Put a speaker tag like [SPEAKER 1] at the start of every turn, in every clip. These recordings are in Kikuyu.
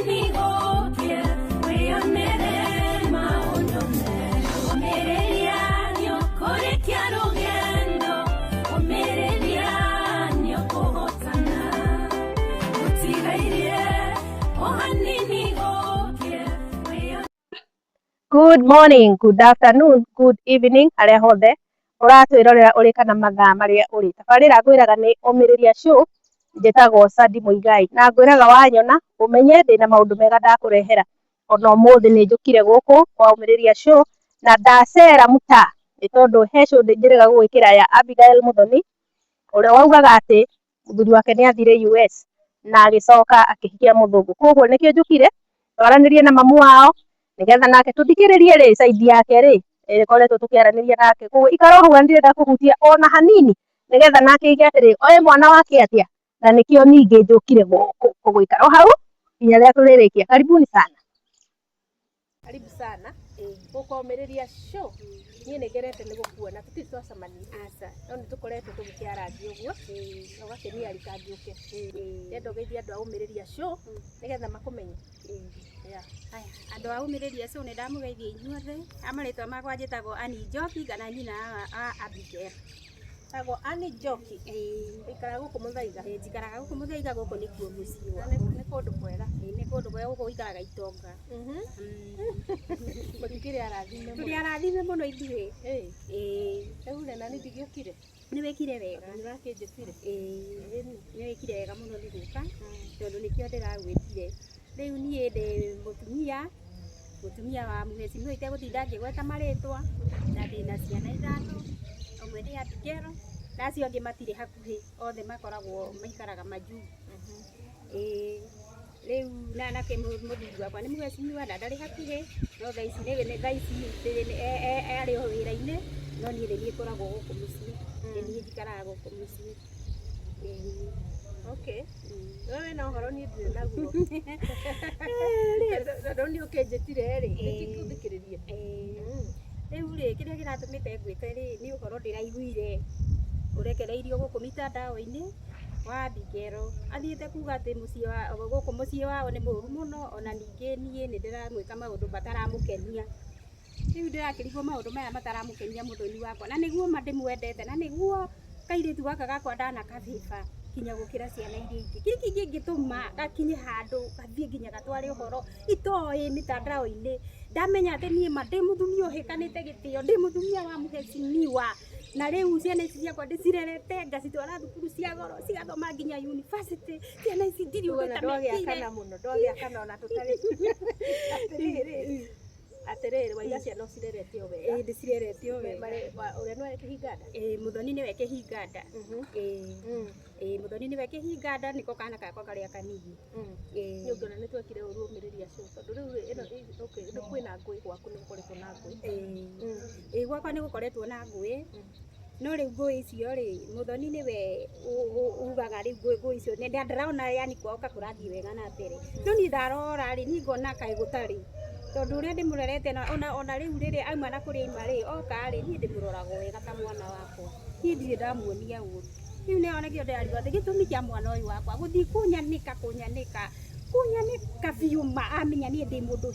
[SPEAKER 1] Hanini gũkĩe wĩyonere maũndũ merũ. Ũmĩrĩria nĩũkũrĩkia rũgendo, ũmĩrĩria nĩũkũhotana. Gũtigairie o hanini gũkĩe wĩyonere.
[SPEAKER 2] Good morning, good afternoon, good evening harĩa hothe ũratwĩrorera ũrĩ kana mathaa marĩa ũrĩ. Tabarĩra ngwĩraga nĩ Ũmĩrĩria Show, njĩtagwo Sandy Mũigai na ngwĩraga wanyona ũmenye ndĩna maũndũ mega ndakũrehera. Ona ũmũthĩ nĩ njũkire gũkũ kwa Ũmĩrĩria Show na ndacera mũtaa nĩ tondũ he show njĩrĩga gũgwĩkĩra ya Abigail Muthoni ũrĩa waugaga atĩ mũthuri wake nĩ athire US na agĩcoka akĩhikia mũthũngũ. Koguo nĩkĩo njũkire twaranĩrie na mamu wao nĩgetha nake tũthikĩrĩrie rĩ side yake rĩ ĩkoretwo tũkĩaranĩria nake. Koguo ikara o hau na ndirenda kũhutia ona hanini nĩgetha nake aige atĩrĩ oe mwana wake atĩa na nĩkĩo ningĩ njũkire gũkũ. Koguo ikara o hau nginya rĩrĩa tũrĩrĩkia. Karibuni sana. Karibu sana gũkũ Ũmĩrĩria Show. Niĩ nĩ ngenete nĩ gũkuona tũtirĩ twacemania
[SPEAKER 3] Aca.
[SPEAKER 2] No nĩ tũkoretwo tũgĩkĩarangia ũguo na ũgakĩniarika ngĩũke. Ndĩrenda ũgeithie andũ a Ũmĩrĩria Show nĩgetha makũmenye. Yeah.
[SPEAKER 3] Haya, andũ a Ũmĩrĩria Show nĩ ndamũgeithia inyuothe. A marĩtwa makwa njĩtagwo Annie Njoki kana nyina wa Abigail.
[SPEAKER 2] Tagwo Annie Njoki. Ũikaraga gũkũ Mũthaiga?
[SPEAKER 3] Ĩĩ, njikaraga gũkũ Mũthaiga, gũkũ nĩkuo mũciĩ
[SPEAKER 2] Na
[SPEAKER 3] wakwa.
[SPEAKER 2] nĩ kũndũ kwega.
[SPEAKER 3] Ĩĩ, nĩ kũndũ kwega gũkũ gũikaraga itonga.
[SPEAKER 2] Mũtikĩrĩ arathime mũno.
[SPEAKER 3] Tũrĩ arathime mũno ithuĩ.
[SPEAKER 2] Ĩĩ.
[SPEAKER 3] Ĩĩ.
[SPEAKER 2] Rĩu rĩ, na niĩ ndigĩũkire.
[SPEAKER 3] Nĩ wĩkire wega.
[SPEAKER 2] Nĩ ũrakĩnjĩtire.
[SPEAKER 3] Ĩĩ. Nĩ wĩkire wega mũno nĩ gũka tondũ nĩkĩo ndĩragwĩtire. Rĩu niĩ ndĩ mũtumia, mũtumia wa mũhecimiwa itegũtinda ngĩgweta marĩtwa, na ndĩna ciana ithano, ũmwe nĩ Abigail, na acio angĩ matirĩ hakuhĩ, othe makoragwo maikaraga majuu. Ĩĩ, rĩu na nake mũthuri wakwa nĩ mũhecimiwa na ndarĩ hakuhĩ, no thaa ici nĩ thaa ici arĩ o wĩra-inĩ, no niĩ nĩ niĩ ngoragwo gũkũ mũciĩ, nĩ niĩ njikaraga gũkũ mũciĩ. Ĩĩ.
[SPEAKER 2] Okay. We wĩna ũhoro niĩ ndirĩ naguo. Tondũ niĩ ũkĩnjĩtire rĩ, nĩkĩ ngũthikĩrĩrie?
[SPEAKER 3] Rĩu rĩ, kĩrĩa kĩratũmĩte ngwĩte rĩ, nĩ ũhoro ndĩraiguire ũrekereirio gũkũ mitandao-inĩ wa Abigail. Athiĩte kuga atĩ mũciĩ wa gũkũ mũciĩ wao nĩ mũru mũno, ona ningĩ niĩ nĩ ndĩramwĩka maũndũ mataramũkenia. Rĩu ndĩrakĩrigwo maũndũ maya mataramũkenia mũthoni wakwa, na nĩguo ma ndĩmwendete, na nĩguo kairĩtu gaka gakwa ndanakabĩba nginya gũkĩra ciana iria ingĩ. Kĩrĩa kĩngĩtũma gakinye handũ gathiĩ nginya gatware ũhoro itoĩ mitandao-inĩ. Ndamenya atĩ niĩ ma ndĩ mũtumia ũhĩkanĩte gĩtĩo, ndĩ mũtumia wa mũhecimiwa, na rĩu ciana ici ciakwa ndĩcirerete ngacitwara thukuru cia goro cigathoma nginya university. Ciana ici ndirĩ ũndũ
[SPEAKER 2] Wona
[SPEAKER 3] itamekĩire.
[SPEAKER 2] ndwagĩakana mũno, ndwagĩakana ona tũtarĩ. Atĩrĩrĩ, atĩrĩrĩ, waiga ciana ũcirerete o wega.
[SPEAKER 3] Ĩĩ, ndĩcirerete o wega.
[SPEAKER 2] Ũrĩa nĩwe kĩhinganda?
[SPEAKER 3] Ĩĩ, Mũthoni nĩwe kĩhinganda. Ĩĩ. Ĩĩ, Mũthoni nĩwe kĩhinganda nĩko kana gakwa karĩa kanini. Ĩĩ.
[SPEAKER 2] Niĩ ũngĩona nĩ twekire ũru Ũmĩrĩria Show tondũ rĩu rĩ, ĩno okay, nĩ kwĩna ngũĩ gwaku nĩ gũkoretwo na ngũĩ.
[SPEAKER 3] Ĩĩ, gwakwa nĩ gũkoretwo na ngũĩ. No rĩu ngũĩ icio rĩ, Mũthoni nĩwe ugaga rĩu ngũĩ icio nĩ ndĩrona yani kwao ka kũrathiĩ wega na mbere. No niĩ ndarora rĩ, niĩ ngona kaĩ gũtarĩ. Tondũ ũrĩa ndĩmũrerete na ona rĩu rĩrĩa auma na kũrĩa aima rĩ, oka rĩ, niĩ ndĩmũroraga o wega ta mwana wakwa. Niĩ ndirĩ ndamuonia ũru. Rĩu nĩyo nĩkĩo ndĩrarigwo atĩ gĩtũmi kĩa mwana ũyũ wakwa gũthiĩ kũnyanĩka kũnyanĩka kũnyanĩka biũ ma amenya niĩ ndĩ mũndũ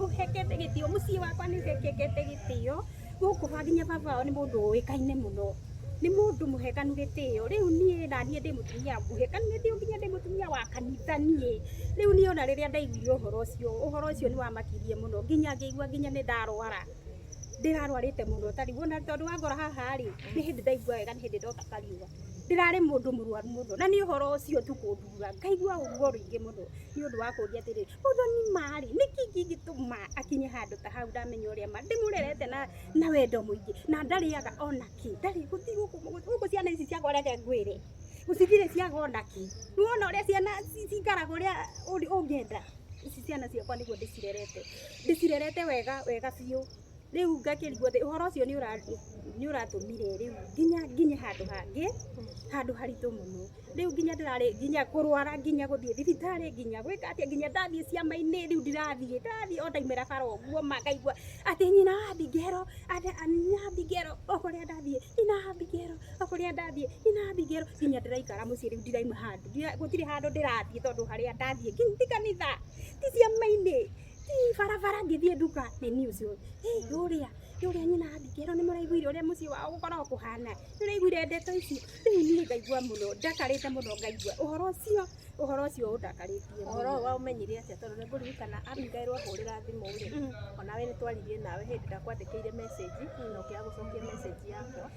[SPEAKER 3] ũhekete gĩtĩo, mũciĩ wakwa nĩ ũhekete gĩtĩo, gũkũ nginya baba wao nĩ mũndũ ũĩkaine mũno, nĩ mũndũ mũhekanu gĩtĩo. Rĩu niĩ na niĩ ndĩ mũtumia mũhekanu gĩtĩo nginya ndĩ mũtumia wa kanitha niĩ. Rĩu niĩ ona rĩrĩa ndaiguire ũhoro ũcio, ũhoro ũcio nĩ wamakirie mũno nginya ngĩigua nginya nĩ ndarwara. Ndĩrarwarĩte mũno ta rĩu ona tondũ wangora haha rĩ, nĩ hĩndĩ ndaigua wega, nĩ hĩndĩ ndota kariũa. Ndĩrarĩ mũndũ mũrwaru mũno na nĩ ũhoro ũcio tu kũndura, ngaigua ruo rũingĩ mũno nĩ ũndũ wa kũũria atĩrĩrĩ, Mũthoni ma rĩ, nĩkĩ kĩngĩtũma akinye handũ ta hau ndamenya ũrĩa ma ndĩmũrerete na wendo mũingĩ na ndarĩaga ona kĩ, ndarĩ gũtirĩ gũkũ ciana ici ciakwa reke ngwĩre, gũtirĩ ciaga ona kĩ. Nĩwona ũrĩa ciana cikaraga ũrĩa ũngĩenda, ici ciana ciakwa nĩguo ndĩcirerete, ndĩcirerete wega wega biũ. Rĩu ngakĩrigwo atĩ ũhoro ũcio nĩ ũratũmire rĩu nginya nginye handũ hangĩ, handũ haritũ mũno. Rĩu nginya ndĩrarĩ nginya kũrwara nginya gũthiĩ thibitarĩ nginya gwĩka atĩa nginya ndathiĩ ciama-inĩ rĩu ndirathiĩ, ndĩrathiĩ o ndaumĩra bara ũguo ma ngaigua atĩ nyina wa Abigail, nyina wa Abigail o kũrĩa ndathiĩ, nyina wa Abigail o kũrĩa ndathiĩ, nyina wa Abigail, nginya ndĩraikara mũciĩ rĩu ndirauma handũ, gũtirĩ handũ ndĩrathiĩ tondũ harĩa ndathiĩ ti kanitha. Ti ciama-inĩ, ti barabara ngĩthiĩ nduka nĩ niĩ ũcio. Ũrĩa ũrĩa nyina Abigail nĩ mũraiguire ũrĩa mũciĩ wao gũkoragwo kũhana, nĩ ũraiguire ndeto icio. Rĩu niĩ ngaigua mũno ndakarĩte mũno, ngaigua ũhoro ũcio ũndakarĩtie mũno.
[SPEAKER 2] Ũhoro ũyũ waũmenyire atĩa? Tondũ nĩ ngũririkana Abigail wahũrĩra thimũ rĩ, onawe nĩ twaririe nawe hĩndĩ ndakwandĩkĩire message na ũkĩaga gũcokia message yakwa.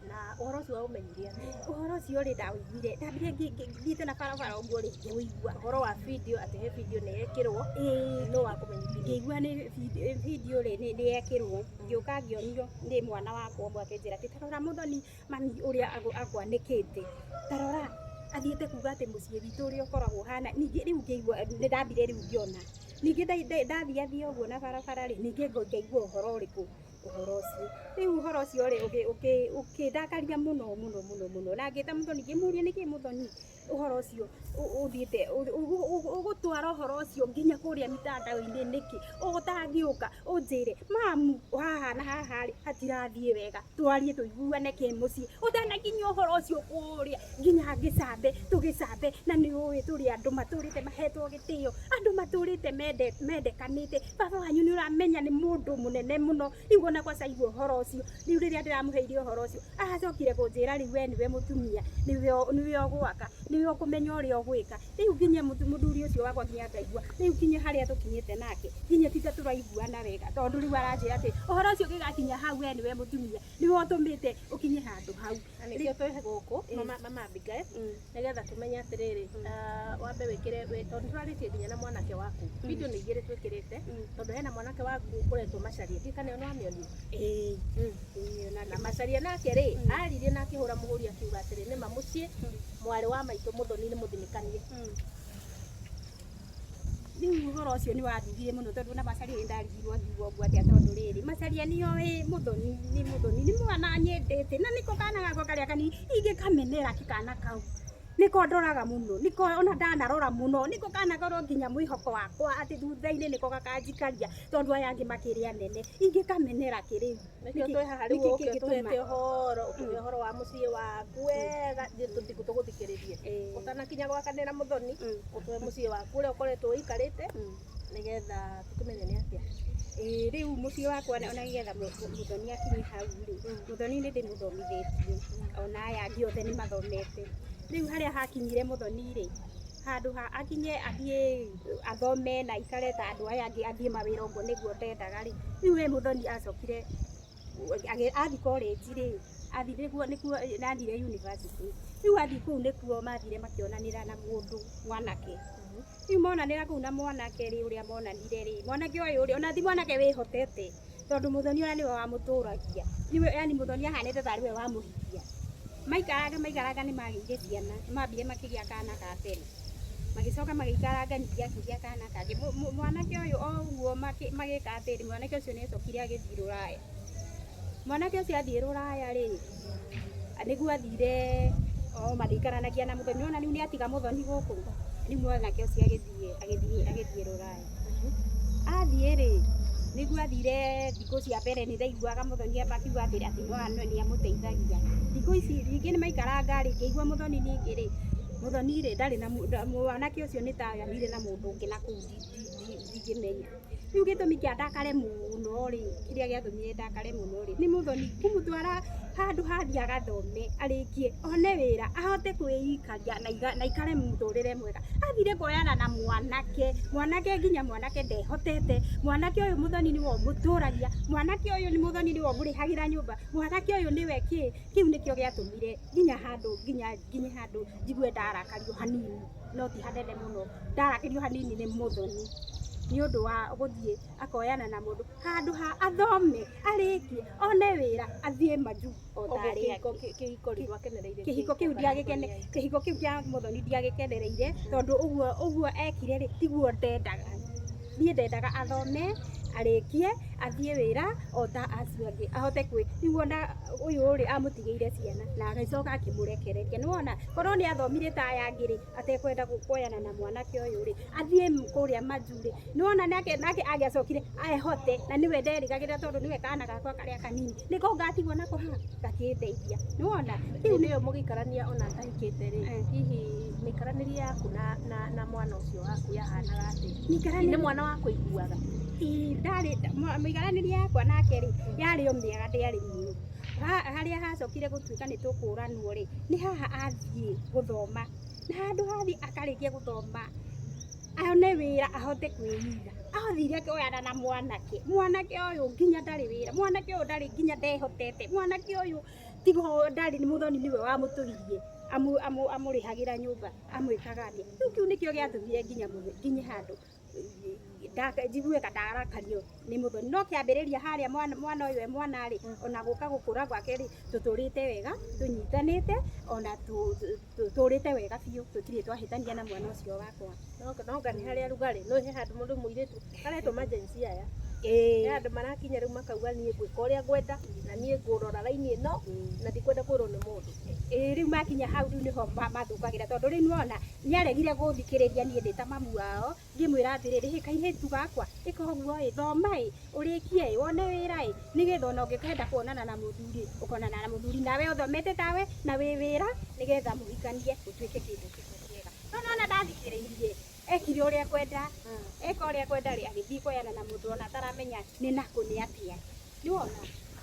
[SPEAKER 2] Na ũhoro ũcio waũmenyirie atĩa?
[SPEAKER 3] Ũhoro ũcio rĩ, ndaũiguire ndambire thiĩte na barabara ũguo rĩ, ngĩũigua.
[SPEAKER 2] Ũhoro wa video, atĩ he video nĩ yekĩrwo, nũ wakũmenyithirie?
[SPEAKER 3] Ngĩigua nĩ video rĩ nĩ yekĩrwo, ngĩũka ngĩonio nĩ mwana wakwa ũmwe, akĩnjĩra atĩ tarora mũthoni mami ũrĩa akwanĩkĩte, tarora athiĩte kuga atĩ mũciĩ witũ ũrĩa ũkoragwo ũhana. Ningĩ rĩu ngĩigua nĩ ndambire rĩu ngĩona ningĩ ndathiathia ũguo na barabara rĩ, ningĩ ngaigua ũhoro ũrĩkũ, ũhoro ũcio. Rĩu ũhoro ũcio rĩ, ũkĩndakaria mũno mũno mũno mũno, na ngĩta mũthoni ngĩmũria nĩkĩ mũthoni ũhoro ũcio ũthiĩte ũgũtwara ũhoro ũcio nginya kũrĩa mitandao-inĩ nĩkĩ, ũtangĩũka ũnjĩre mamu haha na haha rĩ hatirathiĩ wega, twarie tũiguane kĩmũciĩ, ũtanakinyia ũhoro ũcio kũrĩa nginya ngĩcambe tũgĩcambe. Na nĩ ũĩ tũrĩ andũ matũrĩte mahetwo gĩtĩo, andũ matũrĩte mendekanĩte. Baba wanyu nĩ ũramenya nĩ mũndũ mũnene mũno. Rĩu ona kwaca igua ũhoro ũcio, rĩu rĩrĩa ndĩramũheire ũhoro ũcio, aracokire kũnjĩra rĩu we nĩwe mũtumia, nĩwe ũgwaka, nĩwe ũkũmenya ũrĩa ũgwĩka. Rĩu nginya mũthuri ũcio wakwa nginya ngaigua rĩu nginya harĩa tũkinyĩte nake nginya ti ta tũraiguana wega, tondũ rĩu aranjĩra atĩ ũhoro ũcio ũngĩgakinya hau, we nĩwe mũtumia, nĩwe ũtũmĩte ũkinye handũ hau.
[SPEAKER 2] Na nĩkĩo twĩ gũkũ, mama Abigail, nĩgetha tũmenye atĩrĩrĩ, wambe wĩkĩre tondũ nĩtwarĩtie nginya na mwanake waku. Video nĩ igĩrĩ twĩkĩrĩte, tondũ hena mwanake waku ũretwo Macharia, ndiũĩ kana ĩyo nĩwamĩonire.
[SPEAKER 3] Ĩĩ. Ĩĩ, onake.
[SPEAKER 2] Na Macharia nake rĩ, aririe na akĩhũra mũhũri akiuga atĩrĩ, nĩma mũciĩ mwarĩ wa maitũ mũthoni nĩ mũthinĩkanie.
[SPEAKER 3] Rĩu ũhoro ũcio nĩ wathugire mũno, tondũ na Macharia nĩ ndarigirwo ngiuga ũguo atĩa, tondũ rĩrĩ Macharia nĩoĩ mũthoni nĩ mũthoni nĩ mwana nyendete, na nĩko kana gakwa karĩa kanini ingĩkamenera kĩ kana kau nĩko ndoraga mũno, nĩko ona ndanarora mũno, nĩko kana korwo nginya mwĩhoko wakwa atĩ thutha-inĩ nĩko gakanjikaria, tondũ aya angĩ makĩrĩ anene, ingĩkamenera kĩ rĩu?
[SPEAKER 2] Nĩkĩo twĩ haha rĩu.
[SPEAKER 3] Nĩkĩ
[SPEAKER 2] ũke
[SPEAKER 3] kĩngĩtũma?
[SPEAKER 2] Ũtũhete ũhoro, ũtũhe ũhoro wa mũciĩ waku wega, tũgũthikĩrĩrie ũtanakinya gwakanĩra mũthoni. Ũtũhe mũciĩ waku ũrĩa ũkoretwo ũikarĩte, nĩgetha tũkĩmenye nĩ atĩa.
[SPEAKER 3] Ĩĩ, rĩu mũciĩ wakwa ona nĩgetha mũthoni akinye hau rĩ, mũthoni nĩ ndĩmũthomithĩtie, ona aya angĩ othe nĩ mathomete. Rĩu harĩa hakinyire mũthoni rĩ, handũ ha akinye athiĩ athome na aikare ta andũ aya angĩ, athiĩ mawĩra ũguo nĩguo ndendaga rĩ, rĩu we mũthoni acokire athiĩ college rĩ, athiĩ nĩkuo athire university. Rĩu athiĩ kũu nĩkuo mathire makĩonanĩra na mũndũ mwanake. Rĩu monanĩra kũu na mwanake rĩ, ũrĩa monanire rĩ, mwanake ũyũ rĩ, ona ti mwanake wĩhotete, tondũ mũthoni ona nĩwe wamũtũragia, nĩwe yani mũthoni ahanĩte tarĩ we wamũhikia. Maikaranga maikaranga nĩ magĩire ciana, nĩ mambire makĩgĩa kana ka mbere, magĩcoka magĩikaranga ningĩ akĩgĩa kana kangĩ. Mwanake ũyũ o ũguo magĩka atĩrĩ, mwanake ũcio nĩ acokire agĩthiĩ rũraya. Mwanake ũcio athiĩ rũraya rĩ, nĩguo athire o magĩikaranagia na mũthoni, nĩwona rĩu nĩ atiga mũthoni gũkũ. Rĩu mwanake ũcio agĩthiĩ rũraya. Athiĩ rĩ, nĩguo athire, thikũ cia mbere nĩ ndaiguaga mũthoni akiuga atĩ nĩ amũteithagia. Thikũ ici ningĩ nĩ maikaranga rĩ, ngĩigua mũthoni ningĩ rĩ, mũthoni rĩ ndarĩ na mwanake ũcio nĩ ta aganire na mũndũ ũngĩ na kũu ndingĩmenya. Rĩu gĩtũmi kĩa ndakare mũno rĩ, kĩrĩa gĩatũmire ndakare mũno rĩ, nĩ mũthoni kũmũtwara handũ hathiĩ agathome, arĩkie, one wĩra, ahote kwĩikaria na aikare mũtũrĩre mwega. Athire kuoyana na mwanake, mwanake nginya mwanake ndehotete, mwanake ũyũ mũthoni nĩwe ũmũtũragia, mwanake ũyũ nĩ mũthoni nĩwe ũmũrĩhagĩra nyũmba, mwanake ũyũ nĩwe kĩ, kĩu nĩkĩo gĩatũmire nginya handũ nginya handũ njigue ndarakario hanini, no ti hanene mũno, ndarakario hanini nĩ mũthoni nĩ ũndũ wa gũthiĩ akoyana na mũndũ handũ ha athome, arĩkie, one wĩra, athiĩ majuu o ta arĩa angĩ.
[SPEAKER 2] Kĩhiko rĩ, ndwakenereire?
[SPEAKER 3] Kĩhiko kĩu kĩa mũthoni ndiagĩkenereire, tondũ ũguo ekire rĩ, tiguo ndendaga. Niĩ ndendaga athome. Arĩkie athiĩ wĩra o ta acio angĩ, ahote kwĩ rĩu ona ũyũ rĩ amũtigĩire ciana na agĩcoka akĩmũrekereria. Nĩwona korwo nĩ athomire ta aya angĩ rĩ, atekwenda kuoyana na mwanake ũyũ rĩ, athiĩ kũrĩa majuu rĩ, nĩwona nake angĩacokire ehote, na nĩwe nderĩgagĩrĩra tondũ nĩwe kana gakwa karĩa kanini nĩko ngatigwo nako haha gakĩndeithia. Nĩwona
[SPEAKER 2] rĩu nĩyo mũgĩikarania ona atahikĩte rĩ,
[SPEAKER 3] Eh.
[SPEAKER 2] hihi mĩikaranĩrie yaku na mwana ũcio waku yahanaga atĩa?
[SPEAKER 3] Mĩikaranĩrie-
[SPEAKER 2] Nĩ mwana wa kũiguaga?
[SPEAKER 3] Ĩ, ndarĩ mĩikaranĩrie yakwa nake rĩ, yarĩ o mĩega, ndĩarĩ mĩũru. Harĩa hacokire gũtuĩka nĩ tũkũranwo rĩ, nĩ haha athiĩ gũthoma, na handũ hathiĩ akarĩkia gũthoma one wĩra ahote kwĩiga, athire akĩoyana na mwanake. Mwanake ũyũ nginya ndarĩ wĩra, mwanake ũyũ ndarĩ nginya ndehotete, mwanake ũyũ tigo ndarĩ, nĩ mũthoni nĩwe wamũtũririe, amũrĩhagĩra nyũmba, amwĩkaga atĩa. Rĩu kĩu nĩkĩo gĩatũmire nginya nginye handũ njigue ka ndarakario nĩ mũthoni. No kĩambĩrĩria harĩa mwana ũyũ e mwana rĩ, ona gũka gũkũra gwake rĩ, tũtũrĩte wega, tũnyitanĩte, ona tũtũrĩte wega biũ, tũtirĩ twahĩtania na mwana ũcio wakwa.
[SPEAKER 2] No nĩ harĩa rugarĩ no he handũ mũndũ mũirĩtu aretwo majensi aya.
[SPEAKER 3] Ĩĩ.
[SPEAKER 2] He andũ marakinya rĩu makauga niĩ ngwĩka ũrĩa ngwenda na niĩ ngũrora raini ĩno na ndikwenda kwĩrwo nĩ mũndũ.
[SPEAKER 3] Ĩĩ, rĩu makinya hau rĩu nĩho mathũkagĩra, tondũ rĩu nĩwona nĩaregire gũthikĩrĩria niĩ ndĩ ta mamu wao, ngĩmwĩra atĩrĩrĩ, hĩ kairĩtu gakwa, ĩka ũguo ĩ, thoma ĩ, ũrĩkie ĩ, wone wĩra ĩ, nĩgetha ona ũngĩkenda kuonana na mũthuri ũkonana na mũthuri nawe ũthomete tawe na wĩ wĩra, nĩgetha mũhikanie ũtuĩke kĩndũ kĩmwe kĩega. No nona ndathikĩrĩirie, ekire ũrĩa ekwenda, eka ũrĩa ekwenda rĩ, agĩthiĩ kuoyana na mũndũ ona ataramenya nĩ nakũ nĩ atĩa. Nĩwona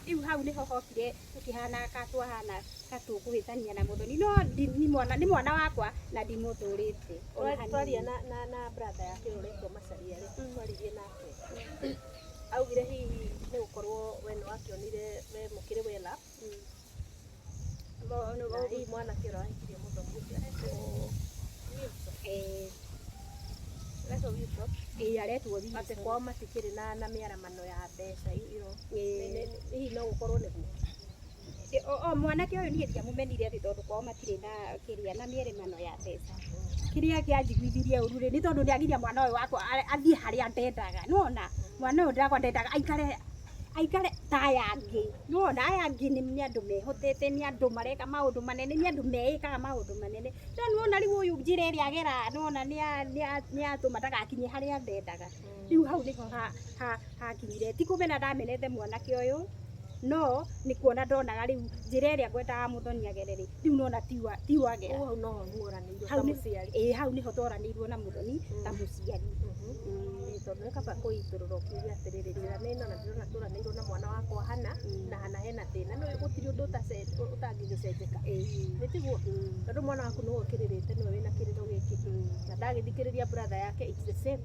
[SPEAKER 3] rĩu hau nĩho hokire tũkĩhana ka twahana ka tũkũhĩtania na mũthoni, no nĩ mwana wakwa na ndimũthũrĩte ona hanini.
[SPEAKER 2] Twaria na brother yake ũrĩa ũretwo Macharia rĩ, twaririe nake, augire hihi nĩ gũkorwo we nĩ wakĩonire we mũkĩrĩ wela, na hihi mwanake ũrĩa wahikirie mũthoni ũcio aretwo Wilson.
[SPEAKER 3] Ĩĩ.
[SPEAKER 2] Aretwo Wilson.
[SPEAKER 3] Ĩĩ, aretwo
[SPEAKER 2] Atĩ
[SPEAKER 3] Wilson.
[SPEAKER 2] kwao matikĩrĩ na mĩaramano ya mbeca, you know.
[SPEAKER 3] Ĩĩ.
[SPEAKER 2] Hihi no gũkorwo nĩguo.
[SPEAKER 3] O mwanake ũyũ niĩ ndiamũmenire atĩ tondũ kwao matirĩ na kĩrĩa na mĩeremano ya mbeca. Kĩrĩa kĩanjiguithirie ũru rĩ, nĩ tondũ nĩagiria mwana ũyũ wakwa athiĩ harĩa ndendaga. Nĩwona mwana ũyũ ndakwa ndendaga aikare ta aya angĩ. Nĩwona aya angĩ nĩ andũ mehotete, nĩ andũ mareka maũndũ manene, nĩ andũ meĩkaga maũndũ manene. No nĩwona rĩu ũyũ njĩra ĩrĩa agera, nĩwona nĩatũma ndagakinye harĩa ndendaga. Rĩu hau nĩho hakinyire. Ti kũmena ndamenete mwanake ũyũ, no nĩ kuona ndonaga rĩu njĩra ĩrĩa ngwendaga mũthoni agere rĩ, rĩu nona tiwagera.
[SPEAKER 2] Hau noho muoranĩirwo
[SPEAKER 3] Hau
[SPEAKER 2] ta mũciari.
[SPEAKER 3] Ĩĩ, hau nĩho tworanĩirwo na mũthoni ta mũciari.
[SPEAKER 2] Ĩĩ, tondũ nĩ kaba kũitũrũra ũkiuge atĩrĩrĩ, njĩra nĩ ĩno na ndĩrona tũranĩirwo na mwana wakwa hana na hana hena thĩna, nĩ gũtirĩ ũndũ ũtangĩgĩcenjeka. Nĩ tiguo? Tondũ mwana waku nĩwe ũkĩrĩrĩte, nĩwe wĩna kĩrĩro gĩkĩ na ndagĩthikĩrĩria brother yake, it's the same.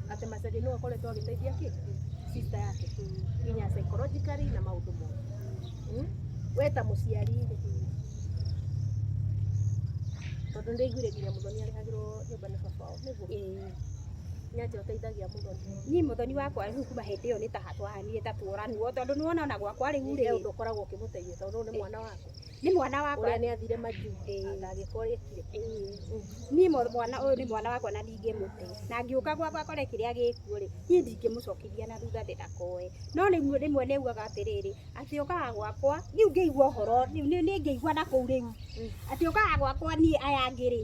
[SPEAKER 2] Atĩ Macharia nĩwe ũkoretwo agĩteithia kĩ sister yake nginya psychologically na maũndũ mothe. We ta mũciari rĩ, tondũ nĩndaiguire nginya mũthoni arĩhagĩrwo nyũmba nĩ baba wao, nĩguo?
[SPEAKER 3] Ĩĩ.
[SPEAKER 2] Nĩ atĩa ũteithagia mũthoni?
[SPEAKER 3] Niĩ mũthoni wakwa rĩu kuma hĩndĩ ĩyo nĩ ta twahanire ta tworanwo, tondũ nĩwona ona gwakwa rĩu
[SPEAKER 2] He
[SPEAKER 3] rĩ,
[SPEAKER 2] ũndũ ũkoragwo ũkĩmũteithia tondũ nĩ mwana waku.
[SPEAKER 3] Nĩ mwana wakwa.
[SPEAKER 2] Ũrĩa nĩ athire majuu,
[SPEAKER 3] Ĩĩ.
[SPEAKER 2] anga agĩka ũrĩa ekire.
[SPEAKER 3] Ĩĩ. Niĩ mwana ũyũ nĩ mwana wakwa na ndingĩmũte, na ngĩũka gwakwa akore kĩrĩa gĩkuo rĩ, niĩ ndingĩmũcokeria na thutha atĩ ndakoe. No rĩmwe rĩmwe nĩ augaga atĩrĩrĩ, atĩ ũkaga gwakwa rĩu ngĩigua ũhoro nĩ ngĩigua na kũu rĩu atĩ ũkaga gwakwa niĩ aya angĩ rĩ,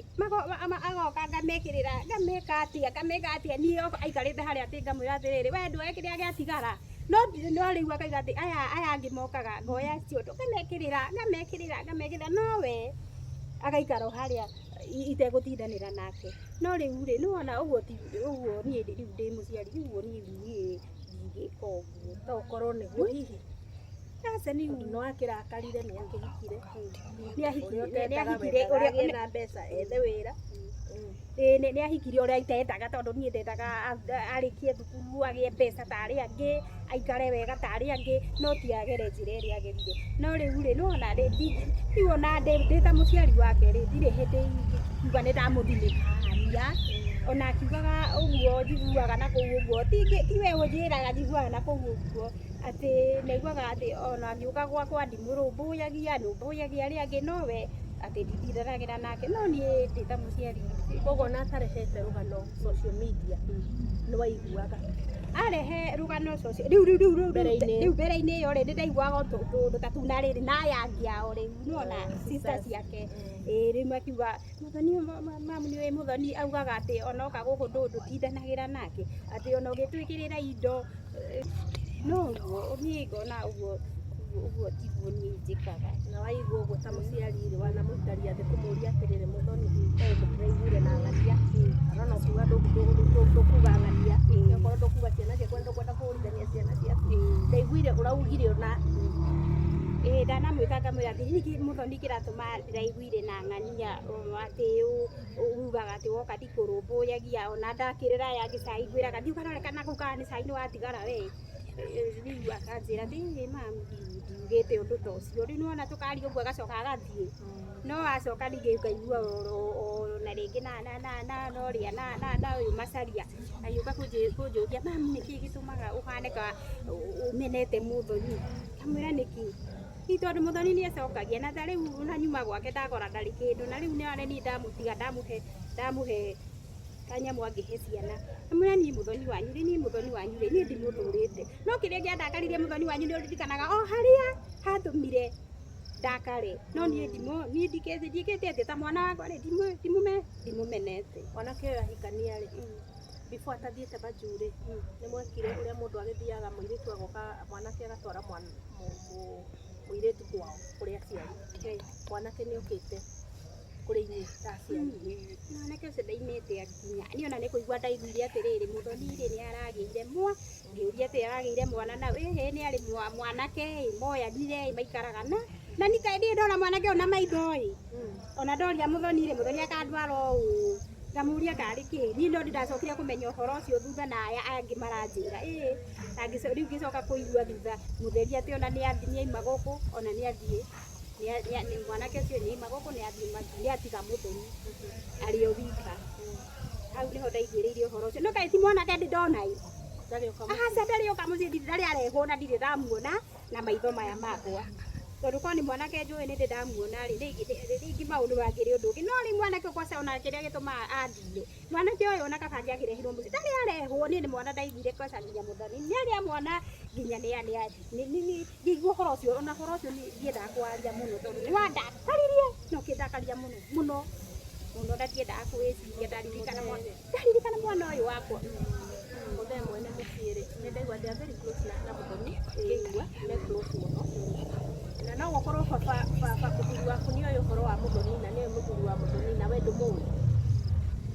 [SPEAKER 3] agoka ngamekĩrĩra, ngameka atĩa, ngameka atĩa, niĩ aikarĩte harĩa atĩ ngamwĩra atĩrĩrĩ, we ndũe kĩrĩa gĩatigara. No no rĩu akauga atĩ aya angĩ mokaga ngoya ciondo ngamekĩrĩra, ngamekĩrĩra, ngamekĩrĩra, no we agaikara o harĩa itegũtindanĩra nake. No rĩu rĩ, nĩwona ũguo ti ũguo, niĩ rĩu ndĩ mũciari, rĩu ũguo niĩ ndingĩka ũguo.
[SPEAKER 2] No ũkorwo nĩguo hihi.
[SPEAKER 3] Aca nĩ
[SPEAKER 2] Tondũ nĩ wakĩrakarire nĩ akĩhikire.
[SPEAKER 3] Nĩ ahikire,
[SPEAKER 2] Ũrĩa
[SPEAKER 3] nĩ
[SPEAKER 2] ũtendaga
[SPEAKER 3] ahikire
[SPEAKER 2] wendaga
[SPEAKER 3] ũrĩa
[SPEAKER 2] agĩe na mbeca ethe wĩra.
[SPEAKER 3] Ĩĩ, nĩ ahikirie ũrĩa itendaga, tondũ niĩ ndendaga arĩkie thukuru agĩe mbeca ta arĩa angĩ, aikare wega ta arĩa angĩ, no ti agere njĩra ĩrĩa agerire. No rĩu rĩ, nĩwona rĩu ona ndĩ ta mũciari wake rĩ, ndirĩ hĩndĩ ingiuga nĩ ndamũthinĩkania. Ona akiugaga ũguo njiguaga na kũu ũguo, ti we ũnjĩraga, njiguaga na kũu ũguo atĩ nĩaiguaga atĩ ona ngĩũka gwakwa ndimũrũmbũyagia, nũmbũyagia arĩa angĩ, no we Atĩ nditindanagĩra nake, no niĩ ndĩ ta mũciari.
[SPEAKER 2] Koguo ona atarehete rũgano social media nĩ waiguaga?
[SPEAKER 3] Arehe rũgano social rĩu rĩu rĩu rĩu
[SPEAKER 2] Mbere-inĩ.
[SPEAKER 3] Rĩu mbere-inĩ ĩyo rĩ, nĩ ndaiguaga tũndũ ta tu, na rĩrĩ na aya angĩ ao rĩu nĩwona sister ciake, ĩĩ, rĩu makiuga Mũthoni, mamu, nĩ Mũthoni augaga atĩ ona oka gũkũ ndũtindanagĩra nake, atĩ ona ũgĩtwĩkĩrĩra indo no ũguo niĩ ngona ũguo ũguo tiguo niĩ njĩkaga.
[SPEAKER 2] Na waigua ũguo ta mũciari rĩ, wanamũikaria thĩ kũmũria atĩrĩrĩ, "Mũthoni, we mũtiraiguire na ng'ania arona ũkiuga ndũkuga ng'ania, okorwo ndũkuga ciana ciaku na ndũkwenda kũhũrithania ciana ciaku, ndaiguire ũraugire ona?"
[SPEAKER 3] Ĩĩ, ndanamwĩta ngamwĩra atĩ nĩkĩ Mũthoni kĩratũma ndĩraiguire na ng'ania atĩ ugaga atĩ woka ndikũrũmbũyagia, ona ndakĩrĩra aya angĩ cai ngwĩraga thiĩ ũkarore kana kũu kana nĩ cai nĩ watigara we. Rĩu akanjĩra atĩ ĩ mamu, ndiugĩte ũndũ ta ũcio. Rĩu nĩwona tũkaria ũguo agacoka agathiĩ, no acoka ningĩ ngaigua na rĩngĩ na ũrĩa na ũyũ Macaria agĩũka kũnjũria, "Mamu, nĩkĩ gĩtũmaga ũhane ka ũmenete Mũthoni?" Ngamwĩra nĩkĩ ni tondũ Mũthoni nĩ acokagia na ta rĩu na nyuma gwake ndakora ndarĩ kĩndũ, na rĩu nĩ niĩ ndamũtiga ndamũhe kanyamũ angĩhe ciana. Ngamwĩra niĩ Mũthoni wanyu rĩ, niĩ Mũthoni wanyu rĩ, niĩ ndimũthũrĩte, no kĩrĩa kĩandakaririe Mũthoni wanyu nĩ ũririkanaga o harĩa hatũmire ndakare, no niĩ ndimũ niĩ ndiĩkĩte atĩ ta mwana wakwa rĩ, ndimũmenete.
[SPEAKER 2] Mwanake ũyũ ahikania rĩ, before atathiĩte majuu rĩ, nĩ mwekire ũrĩa mũndũ agĩthiaga, mũirĩtu agoka, mwanake agatwara mũirĩtu kwao kũrĩ aciari? Mwanake nĩ okĩte kũrĩ inyuĩ ta aciari?
[SPEAKER 3] Mwanake ũcio ndaimĩte akinya, niĩ ona nĩ kũigua ndaiguire atĩrĩrĩ, Mũthoni rĩ, nĩ aragĩire mwa ngĩũria atĩ aragĩire mwana na ĩhĩ nĩ arĩ mwanake ĩ moyanire ĩ maikaraga na nika niĩ ndona mwanake ũyũ na maitho ĩ ona ndoria Mũthoni rĩ, Mũthoni akandwara ũũ, ngamũria karĩ kĩ. Niĩ no ndacokire kũmenya ũhoro ũcio thutha na aya angĩ maranjĩra ĩ na rĩu ngĩcoka kũigua thutha mũtheri atĩ ona nĩ aima gũkũ, ona nĩ athiĩ mwanake ũcio nĩ aima gũkũ, nĩ athiĩ majuu, nĩ atiga Mũthoni arĩ o wika. Hau nĩho ndaiguĩrĩire ũhoro ũcio, no kaĩ ti mwanake ndĩ ndona ĩ.
[SPEAKER 2] Ndarĩ oka mũciĩ?
[SPEAKER 3] Aca, ndarĩ oka mũciĩ, ndirĩ ndarĩ arehwo na ndirĩ ndamuona na maitho maya makwa, tondũ korwo nĩ mwanake njũĩ nĩ ndĩ ndamuona rĩ, rĩngĩ maũndũ mangĩrĩ ũndũ ũngĩ. No rĩu mwanake kwaca ona kĩrĩa gĩtũmaga andine mwanake ũyũ, ona kaba angĩakĩrehirwo mũciĩ, ndarĩ arehwo. Niĩ nĩ mwana ndaiguire kwaca nginya Mũthoni nĩ arĩ mwana nginya nĩ ngĩigua ũhoro ũcio, ona ũhoro ũcio ndiendaga kwaria mũno tondũ nĩ wandakaririe, no kĩndakaria mũno mũno mũno, na ndiendaga kwĩciria ndaririkana mwana ũyũ wakwa.
[SPEAKER 2] Mũthee mwene mũciĩ rĩ, nĩ ndaigua they are very close na Mũthoni, ngĩigua me close mũno, na no gũkorwo baba mũthuri waku nĩ oĩ ũhoro wa Mũthoni na nĩoĩ mũthuri wa Mũthoni na we ndũmũĩ.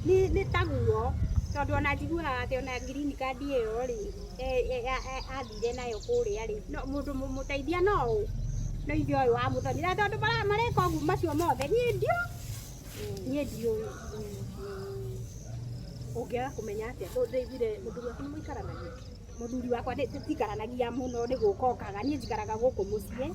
[SPEAKER 3] Nĩ taguo, tondũ ona njiguaga atĩ ona green card ĩyo rĩ, athire nayo kũrĩa rĩ, no mũndũ mũteithia no ũ no ithe ũyũ wa Mũthoni, na tondũ mareka ũguo macio mothe niĩ ndiũĩ.
[SPEAKER 2] Ũngĩaga kũmenya atĩa? Ndaiguire mũthuri waku nĩ mũikaranagia?
[SPEAKER 3] Mũthuri wakwa tũtikaranagia mũno, nĩ gũka okaga, niĩ njikaraga gũkũ mũciĩ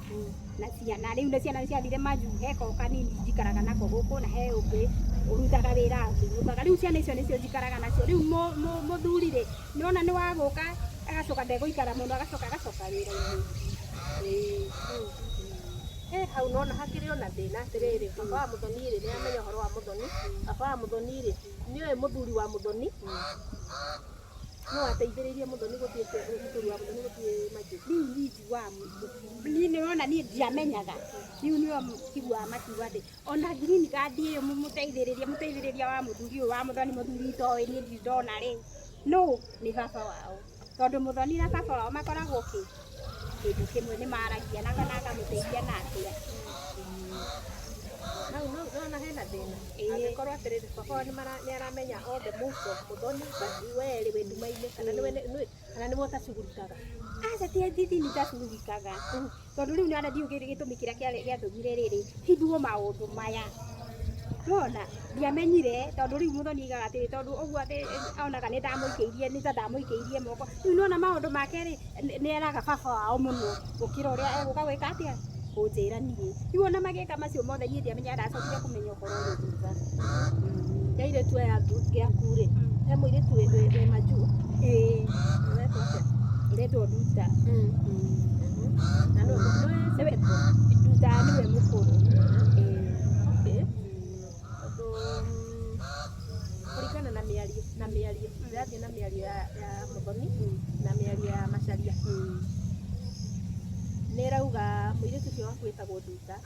[SPEAKER 3] na ciana. Rĩu na ciana ciathire majuu, he ko kanini njikaraga nako gũkũ, na he ũngĩ ũrutaga wĩra akĩinũkaga. Rĩu ciana icio nĩcio njikaraga nacio. Rĩu mũthuri rĩ, nĩwona nĩ wa gũka agacoka, ndegũikara mũno, agacoka agacoka wĩra-inĩ. Ĩĩ.
[SPEAKER 2] Hau nona hakĩrĩ ona thĩna atĩrĩrĩ, baba wa Mũthoni rĩ, nĩ amenya ũhoro wa Mũthoni, baba wa Mũthoni rĩ, nĩoĩ mũthuri wa Mũthoni no ateithĩrĩirie Mũthoni gũthiĩ, mũthuri wa Mũthoni gũthiĩ majuu?
[SPEAKER 3] Rĩu niĩ njiguaga, niĩ nĩwona niĩ ndiamenyaga, rĩu nĩo njiguaga makiuga atĩ ona green card ĩyo mũteithĩrĩria wa mũthuri ũyũ wa Mũthoni, mũthuri itoĩ niĩ ndirĩ ndona rĩ, no nĩ baba wao, tondũ Mũthoni na baba wao makoragwo kĩndũ kĩmwe, nĩ maragia na kana akamũteithia na atĩa.
[SPEAKER 2] Hau nona hena thĩna.
[SPEAKER 3] Ĩĩ.
[SPEAKER 2] Angĩkorwo atĩrĩrĩ, baba wao nĩ aramenya all the moves of Mũthoni, but we rĩ, wĩ nduma-inĩ, kana nĩwe ũtacugurikaga?
[SPEAKER 3] Aca, ti thithi nitacugurikaga, tondũ rĩu nĩona ndiũĩ gĩtũmi kĩrĩa gĩatũmire rĩrĩ hithwo maũndũ maya, nona ndiamenyire, tondũ rĩu Mũthoni aigaga atĩrĩ, tondũ ũguo atĩ onaga nĩ ndamũikĩirie, nĩ ta ndamũikĩirie moko. Rĩu nona maũndũ make rĩ, nĩ eraga baba wao mũno gũkĩra ũrĩa egũka gwĩka atĩa kũnjĩra niĩ. Rĩu ona magĩka macio mothe niĩ ndiamenyaga, ndacokire kũmenya ũhoro ũyũ thutha.
[SPEAKER 2] Airĩtu aya angĩ aku rĩ, he mũirĩtu wĩ majuu?
[SPEAKER 3] Ĩĩ.
[SPEAKER 2] Ũretwo atĩa?
[SPEAKER 3] Ũretwo Nduta.
[SPEAKER 2] Na nĩwe second born?
[SPEAKER 3] Nduta nĩwe mũkũrũ. Ĩĩ.
[SPEAKER 2] Na mĩario, ndĩrathiĩ na mĩario ya Muthoni na mĩario ya Macharia. Nĩ ĩrauga mũirĩtu ũcio waku wĩtagwo Nduta,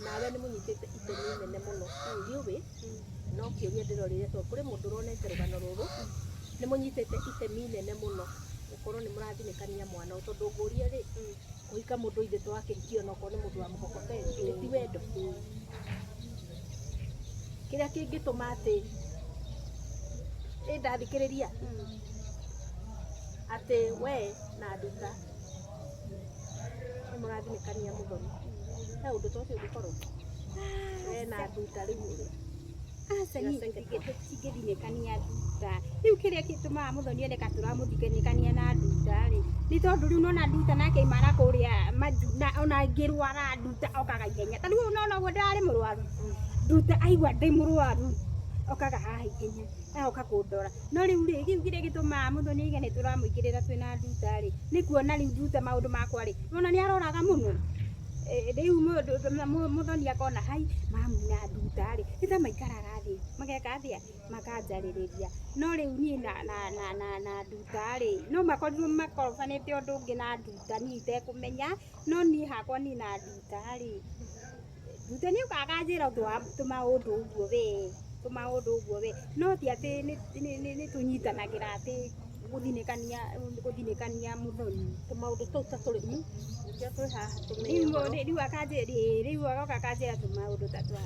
[SPEAKER 2] nawe nĩ mũnyitĩte itemi inene mũno. Ndiũĩ, no kĩũria ndĩrorire tondũ kũrĩ mũndũ ũronete rũgano rũrũ, nĩ mũnyitĩte itemi inene mũno gũkorwo nĩ mũrathinĩkania mwana ũyũ, tondũ ngũrie rĩ, kũhika mũndũ ithe to akĩhikio onokorwo nĩ mũndũ wa mũkokoteni, ti wendo. Kĩrĩa kĩngĩtũma atĩ ĩ ndathikĩrĩria atĩ we na Nduta nĩ mũrathinĩkania Muthoni, he ũndũ ta ũcio ũngĩkorwo we na Nduta rĩu rĩ?
[SPEAKER 3] Aca, niĩ tũtingĩthinĩkania Nduta. Rĩu kĩrĩa gĩtũmaga Muthoni one ka tũramũthinĩkania na Nduta rĩ, nĩ tondũ rĩu nona Nduta nake aima na kũrĩa majuu, na ona ngĩrwara Nduta okaga ihenya. Ta rĩu nona ũguo ndĩrarĩ mũrwaru, Nduta aigua ndĩ mũrwaru okaga haha ihenya, agoka kũndora. No rĩu rĩ, kĩu kĩrĩa gĩtũmaga Muthoni aige nĩ tũramũingĩrĩra twĩna Nduta rĩ, nĩ kuona rĩu Nduta maũndũ makwa rĩ, nona nĩ aroraga mũno. Rĩu Muthoni akona hai mamu na Nduta rĩ, nĩ ta maikaraga thĩ mageka atĩa, makanjarĩrĩria. No rĩu niĩ na Nduta rĩ, no makorirwo makorobanĩte ũndũ ũngĩ na Nduta niĩ itekũmenya, no niĩ hakwa niĩ na Nduta rĩ, Nduta nĩ okaga akanjĩra tũmaũndũ ũguo we, tũmaũndũ ũguo we, no ti atĩ nĩ tũnyitanagĩra atĩ gũthinĩkania Muthoni.
[SPEAKER 2] Tũmaũndũ tũu ta tũrĩkũ? Nĩkĩo twĩ haha tũmenye
[SPEAKER 3] Rĩu
[SPEAKER 2] ũhoro.
[SPEAKER 3] Rĩu akanjĩra, rĩu agoka akanjĩra tũmaũndũ ta twa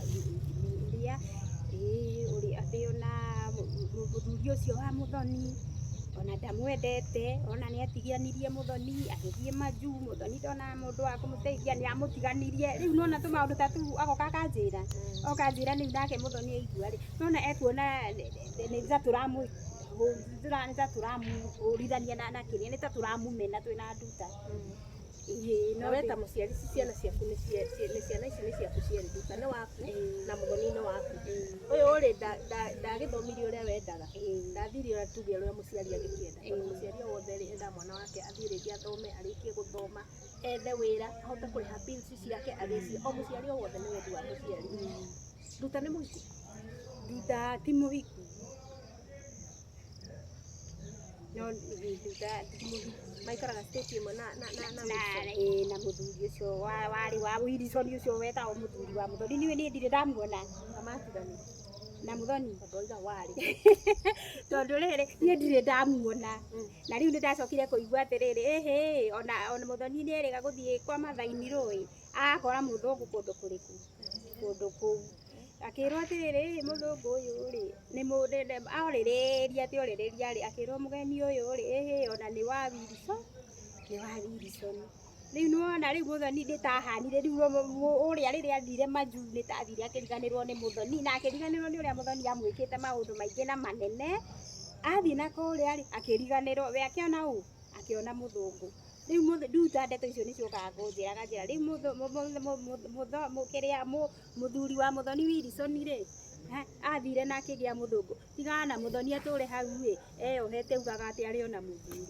[SPEAKER 3] ũrĩa ũrĩa atĩ ona mũthuri ũcio wa Muthoni ona ndamwendete, ona nĩ atiganirie Muthoni agĩthiĩ majuu, Muthoni ndonaga mũndũ wa kũmũteithia, nĩ amũtiganirie. Rĩu nona tũmaũndũ ta tũu agoka akanjĩra, oka anjĩra rĩu nake Muthoni aigua rĩ, nona ekuona nĩ ta tũramũhũrithania na kĩrĩa, nĩ ta tũramũmena twĩna Nduta. Ĩĩ,
[SPEAKER 2] Na we ta mũciari, ciana ciaku nĩ ciana ici nĩ ciaku cierĩ, Nduta nĩ waku na Muthoni nĩ waku. Ũyũ rĩ, ndagĩthomirie ũrĩa wendaga, ndathire ũrĩa tuge ũrĩa mũciari angĩkĩenda, tondũ mũciari o wothe rĩ, endaga mwana wake athiĩ rĩngĩ athome, arĩkie gũthoma, ethe wĩra, ahote kũrĩha bills ciake, agĩcie. O mũciari o wothe nĩ wendi wa mũciari. Nduta nĩ mũhiku?
[SPEAKER 3] Nduta ti mũhiku. No Nduta ti mũhiku.
[SPEAKER 2] Maikaraga state ĩmwe na
[SPEAKER 3] na
[SPEAKER 2] Wilson?
[SPEAKER 3] Ĩĩ, na mũthuri ũcio warĩ wa Wilson ũcio wetagwo mũthuri wa Muthoni, niĩ niĩ ndirĩ ndamuona.
[SPEAKER 2] Na matiganire?
[SPEAKER 3] Na Muthoni.
[SPEAKER 2] Tondũ oiga warĩ.
[SPEAKER 3] Tondũ rĩrĩ, niĩ ndirĩ ndamuona, na rĩu nĩ ndacokire kũigua atĩrĩrĩ, ĩhĩ, ona Muthoni nĩ erĩga gũthiĩ kwa Mathaini rũĩ, akora mũthũngũ kũndũ kũrĩkũ, kũndũ kũu akĩrwo atĩrĩrĩ, "Ĩ, mũthũngũ ũyũ rĩ nĩ orĩrĩria atĩ orĩrĩria rĩ, akĩrwo mũgeni ũyũ rĩ, ĩhĩ, ona nĩ wa Wilson, nĩ wa Wilson." Rĩu nĩwona rĩu Muthoni nĩ tahanire rĩu ũrĩa rĩrĩa athire majuu, nĩ tathire akĩriganĩrwo nĩ Muthoni, na akĩriganĩrwo nĩ ũrĩa Muthoni amwĩkĩte maũndũ maingĩ na manene. Athiĩ na kũrĩa rĩ, akĩriganĩrwo we, akĩona ũ, akĩona mũthũngũ. Rĩu Nduta ndeto icio nĩciokaga kũnjĩra, akanjĩra rĩu kĩrĩa mũthuri wa Muthoni Wilson rĩ, athire na akĩgĩa mũthũngũ, tigana na Muthoni atũre hau ĩ eyohete ugaga atĩ arĩ ona mũthuri.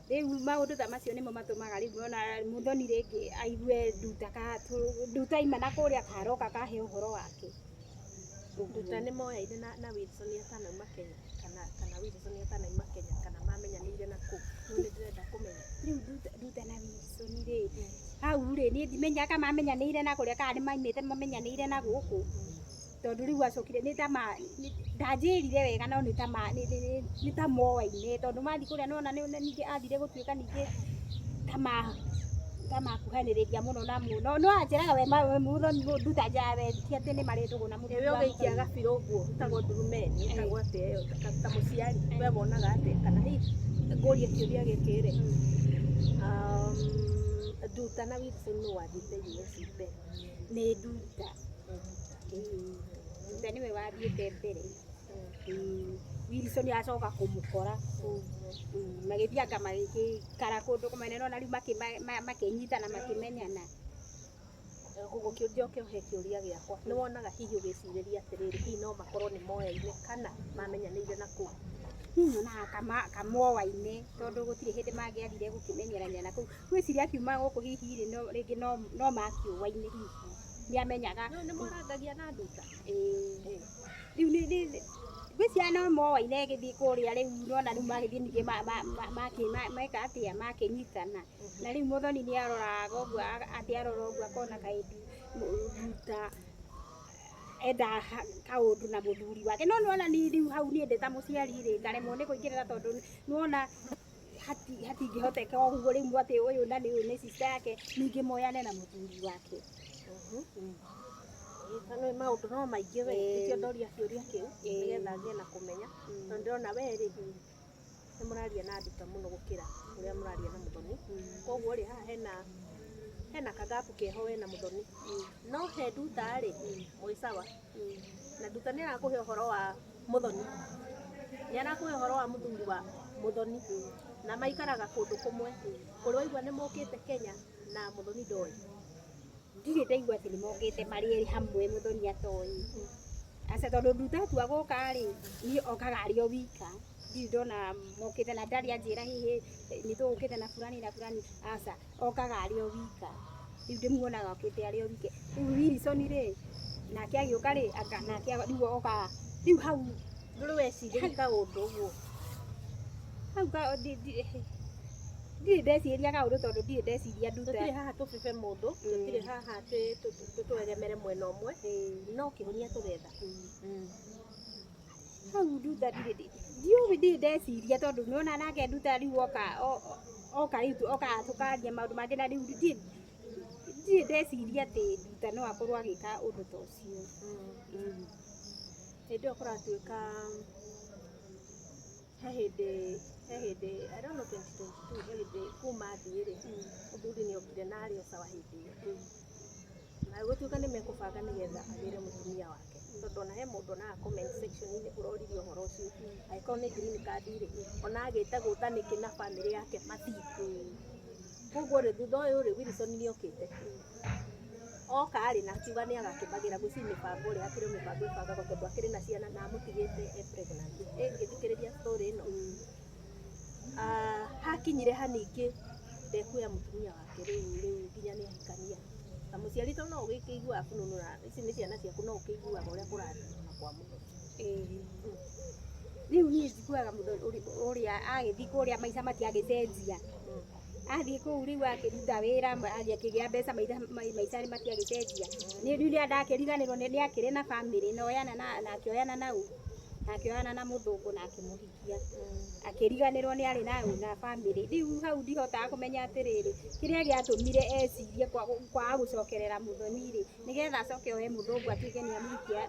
[SPEAKER 3] Rĩu maũndũ ta macio nĩmo matũmaga rĩu ona Muthoni rĩngĩ aigue Nduta ka Nduta ima na kũrĩa karoka kahe ũhoro wake.
[SPEAKER 2] Nduta nĩ moyaine na Wilson atanauma Kenya, kana Wilson atanauma Kenya, kana mamenyanĩire na kũ? No nĩ ndĩrenda kũmenya.
[SPEAKER 3] Rĩu Nduta na Wilson rĩ, hau rĩ, niĩ ndimenyaga kana mamenyanĩire na kũrĩa kana nĩ maimĩte mamenyanĩire na gũkũ, tondũ rĩu acokire nĩ ta ma ndanjĩrire wega, no nĩ ta ma nĩ ta moaine, tondũ mathiĩ kũrĩa nona ningĩ athire gũtuĩka ningĩ ta makuhanĩrĩria mũno na mũno, no anjĩraga we Muthoni, Nduta anjĩraga we ti atĩ nĩ marĩ ndũgũ na mũthuri
[SPEAKER 2] Ewe
[SPEAKER 3] wa
[SPEAKER 2] ũgĩikia
[SPEAKER 3] Muthoni.
[SPEAKER 2] Gabirũ ũguo ĩtagwo ndurumeni, ĩtagwo atĩa ĩyo, ta mũciari we wonaga atĩa? Kana hihi ngũrie kĩũria gĩkĩ rĩ, Nduta na Wilson nũ wathiĩte US mbere?
[SPEAKER 3] Nĩ Nduta. Ĩĩ, Nduta nĩwe wathiĩte mbere. Ĩĩ, Wilson acoka kũmũkora kũu, magĩthianga magĩgĩikara kũndũ kũmwe, nona rĩu makĩnyitana makĩmenyana.
[SPEAKER 2] Koguo njoke he kĩũria gĩakwa, nĩ wonaga hihi ũgĩcirĩria atĩrĩrĩ, hihi no makorwo nĩ moyaine kana mamenyanĩire na kũu?
[SPEAKER 3] Niĩ nyonaga kamoaine, tondũ gũtirĩ hĩndĩ mangĩathire gũkĩmenyerania na kũu. Ngwĩciria akiuma gũkũ hihi rĩ, no rĩngĩ no makĩũaine, hihi nĩ amenyaga.
[SPEAKER 2] No nĩ mwarangagia na Nduta?
[SPEAKER 3] Ĩĩ, rĩu nĩ Ngwĩciria no moaine ĩgĩthiĩ kũrĩa rĩu nona rĩu magĩthiĩ ningĩ meka atĩa makĩnyitana na rĩu mũthoni nĩ aroraga ũguo atĩ arora ũguo akona kaĩ nduta enda kaũndũ na mũthuri wake no nĩwona ni rĩu hau niĩ ndĩ ta mũciari rĩ ngaremwo nĩ kũingĩrĩra tondũ nĩwona hatingĩhoteka ũguo rĩu atĩ ũyũ na nĩ ũyũ nĩ sister yake ningĩ moyane na mũthuri wake.
[SPEAKER 2] Nĩ maũndũ no maingĩ we nĩkĩo ndoria kĩũria kĩu nĩgetha ngĩe na kũmenya tondũ ndĩrona we rĩ nĩ mũraria na nduta mũno gũkĩra ũrĩa mũraria na mũthoni koguo rĩ haha hena kagapu keho we na mũthoni no he nduta rĩ mwĩ sawa na nduta nĩ arakũhe ũhoro wa mũthoni nĩ arakũhe ũhoro wa mũthuri wa mũthoni na maikaraga kũndũ kũmwe kũrĩ waigua nĩ mokĩte Kenya na mũthoni ndoĩ.
[SPEAKER 3] Ndirĩ ndaigua atĩ nĩ mokĩte marĩ erĩ hamwe mũthoni atoĩ. Aca tondũ nduta atua gũka rĩ, niĩ okaga arĩ o wika, ndirĩ ndona mokĩte na ndarĩ anjĩra hihi nĩ tũgũkĩte na fulani na fulani, aca, okaga arĩ o wika. Rĩu ndĩmuonaga okĩte arĩ o wike. Rĩu Wilson rĩ, nake agĩũka rĩ, nake rĩu okaga, rĩu hau
[SPEAKER 2] Ndũrĩ wecirĩria kaũndũ ũguo?
[SPEAKER 3] Hau ndirĩ ndeciria kaũndũ tondũ ndirĩ ndeciria nduta.
[SPEAKER 2] Tũtirĩ haha tũbebe mũndũ, tũtirĩ haha twegemere mwena ũmwe, no kĩhonia tũretha.
[SPEAKER 3] Hau nduta ndirĩ ndiũĩ ndirĩ ndeciria tondũ nĩwona nake nduta rĩu oka oka rĩu okaga tũkaria maũndũ mangĩ na rĩu ndirĩ ndeciria atĩ nduta no akorwo agĩka ũndũ ta ũcio.
[SPEAKER 2] Hĩndĩ ĩyo kũratuĩka he hĩndĩ I don't know 2022 he hĩndĩ kuma thiĩ rĩ mũthuri nĩ okire na arĩ o sawa hĩndĩ ĩyo na gũtuĩka nĩ mekũbanga nĩgetha agĩre mũtumia wake tondũ ona he mũndũ onaga comment section-inĩ ũroririe ũhoro ũcio angĩkorwo nĩ green card rĩ ona agĩte gũta nĩkĩ na bamĩrĩ yake mathiĩ koguo rĩ thutha ũyũ rĩ Wilson nĩ okĩte oka rĩ na akiuga nĩ agakĩmagĩra gwĩciria mĩbango ĩrĩa hakĩrĩ mĩbango ĩbangagwo tondũ akĩrĩ na ciana na amũtigĩte e pregnant. Ngĩthikĩrĩria story ĩno hakinyire haningĩ ndekuoya mũtumia wake rĩu nginya nĩ ahikania ta mũciari to no ũgĩkĩiguaga kũnunũra ici nĩ ciana ciaku no ũkĩiguaga ũrĩa kũrathiĩ ona kwa mũthoni.
[SPEAKER 3] Rĩu niĩ njiguaga ũrĩa agĩthiĩ kũrĩa maica matiagĩcenjia athiĩ kũu rĩu akĩruta wĩra akĩgĩa mbeca maica matiagĩcenjia rĩu ndakĩriganĩrwo nĩ akĩrĩ na bamĩrĩ na oyana na akĩoyana nau na akĩoyana na mũthũngũ na akĩmũhikia akĩriganĩrwo nĩ arĩ na bamĩrĩ rĩu hau ndihotaga kũmenya atĩrĩrĩ kĩrĩa gĩatũmire ecirie kwaga gũcokerera mũthoni rĩ nĩgetha acoke oe mũthũngũ atuĩke nĩ amũhikia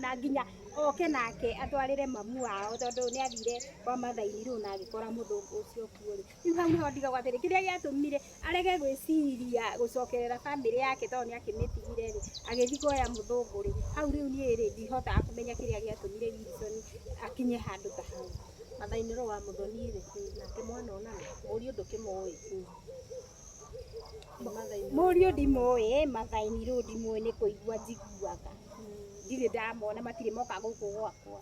[SPEAKER 3] na nginya oke nake atwarĩre mamu wao tondũ nĩ athire kwa Mathai-inĩ na agĩkora mũthũngũ ũcio kuo rĩ rĩu hau nĩho ndigagwo atĩrĩ kĩrĩa gĩatũmire arege gwĩciria gũcokerera bamĩrĩ yake tondũ nĩ akĩmĩtigire rĩ agĩthiĩ kuoya mũthũngũ rĩ hau rĩu niĩ rĩ ndihotaga kũmenya kĩrĩa gĩatũmire Wilson akinye handũ ta hau.
[SPEAKER 2] Mathai-inĩ wa mũthoni rĩ nake mwana onana mũriũ ndũkĩmũĩ
[SPEAKER 3] Mũriũ ndimũĩ Mathai-inĩ rĩu ndimũĩ nĩ kũigua njiguaga ndirĩ ndamona matirĩ moka gũkũ gwakwa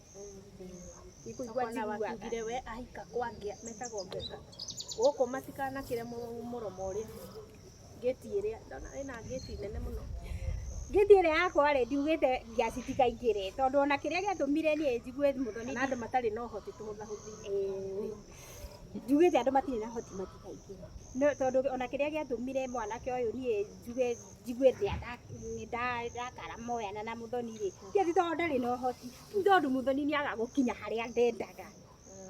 [SPEAKER 3] nĩ kũigua njiguaga.
[SPEAKER 2] Wakiugire we ahika kwangĩa metagwo ngeka gũkũ matikanakĩre mũromo ũrĩa ngĩti ĩrĩa ndona ĩna ngĩti nene mũno
[SPEAKER 3] ngĩti ĩrĩa yakwa rĩ ndiugĩte ngiaci tikaingĩre tondũ ona kĩrĩa gĩatũmire niĩ njigue mũthoni
[SPEAKER 2] na andũ matarĩ na ũhoti tũhũthahũthi
[SPEAKER 3] njugĩte andũ matirĩ na ũhoti matikaingĩre no tondũ ona kĩrĩa gĩatũmire mwanake ũyũ niĩ njuge njigue nĩ ndakara moyana na mũthoni rĩ ti atĩ tondũ ndarĩ na ũhoti nĩ tondũ mũthoni nĩ aga gũkinya harĩa ndendaga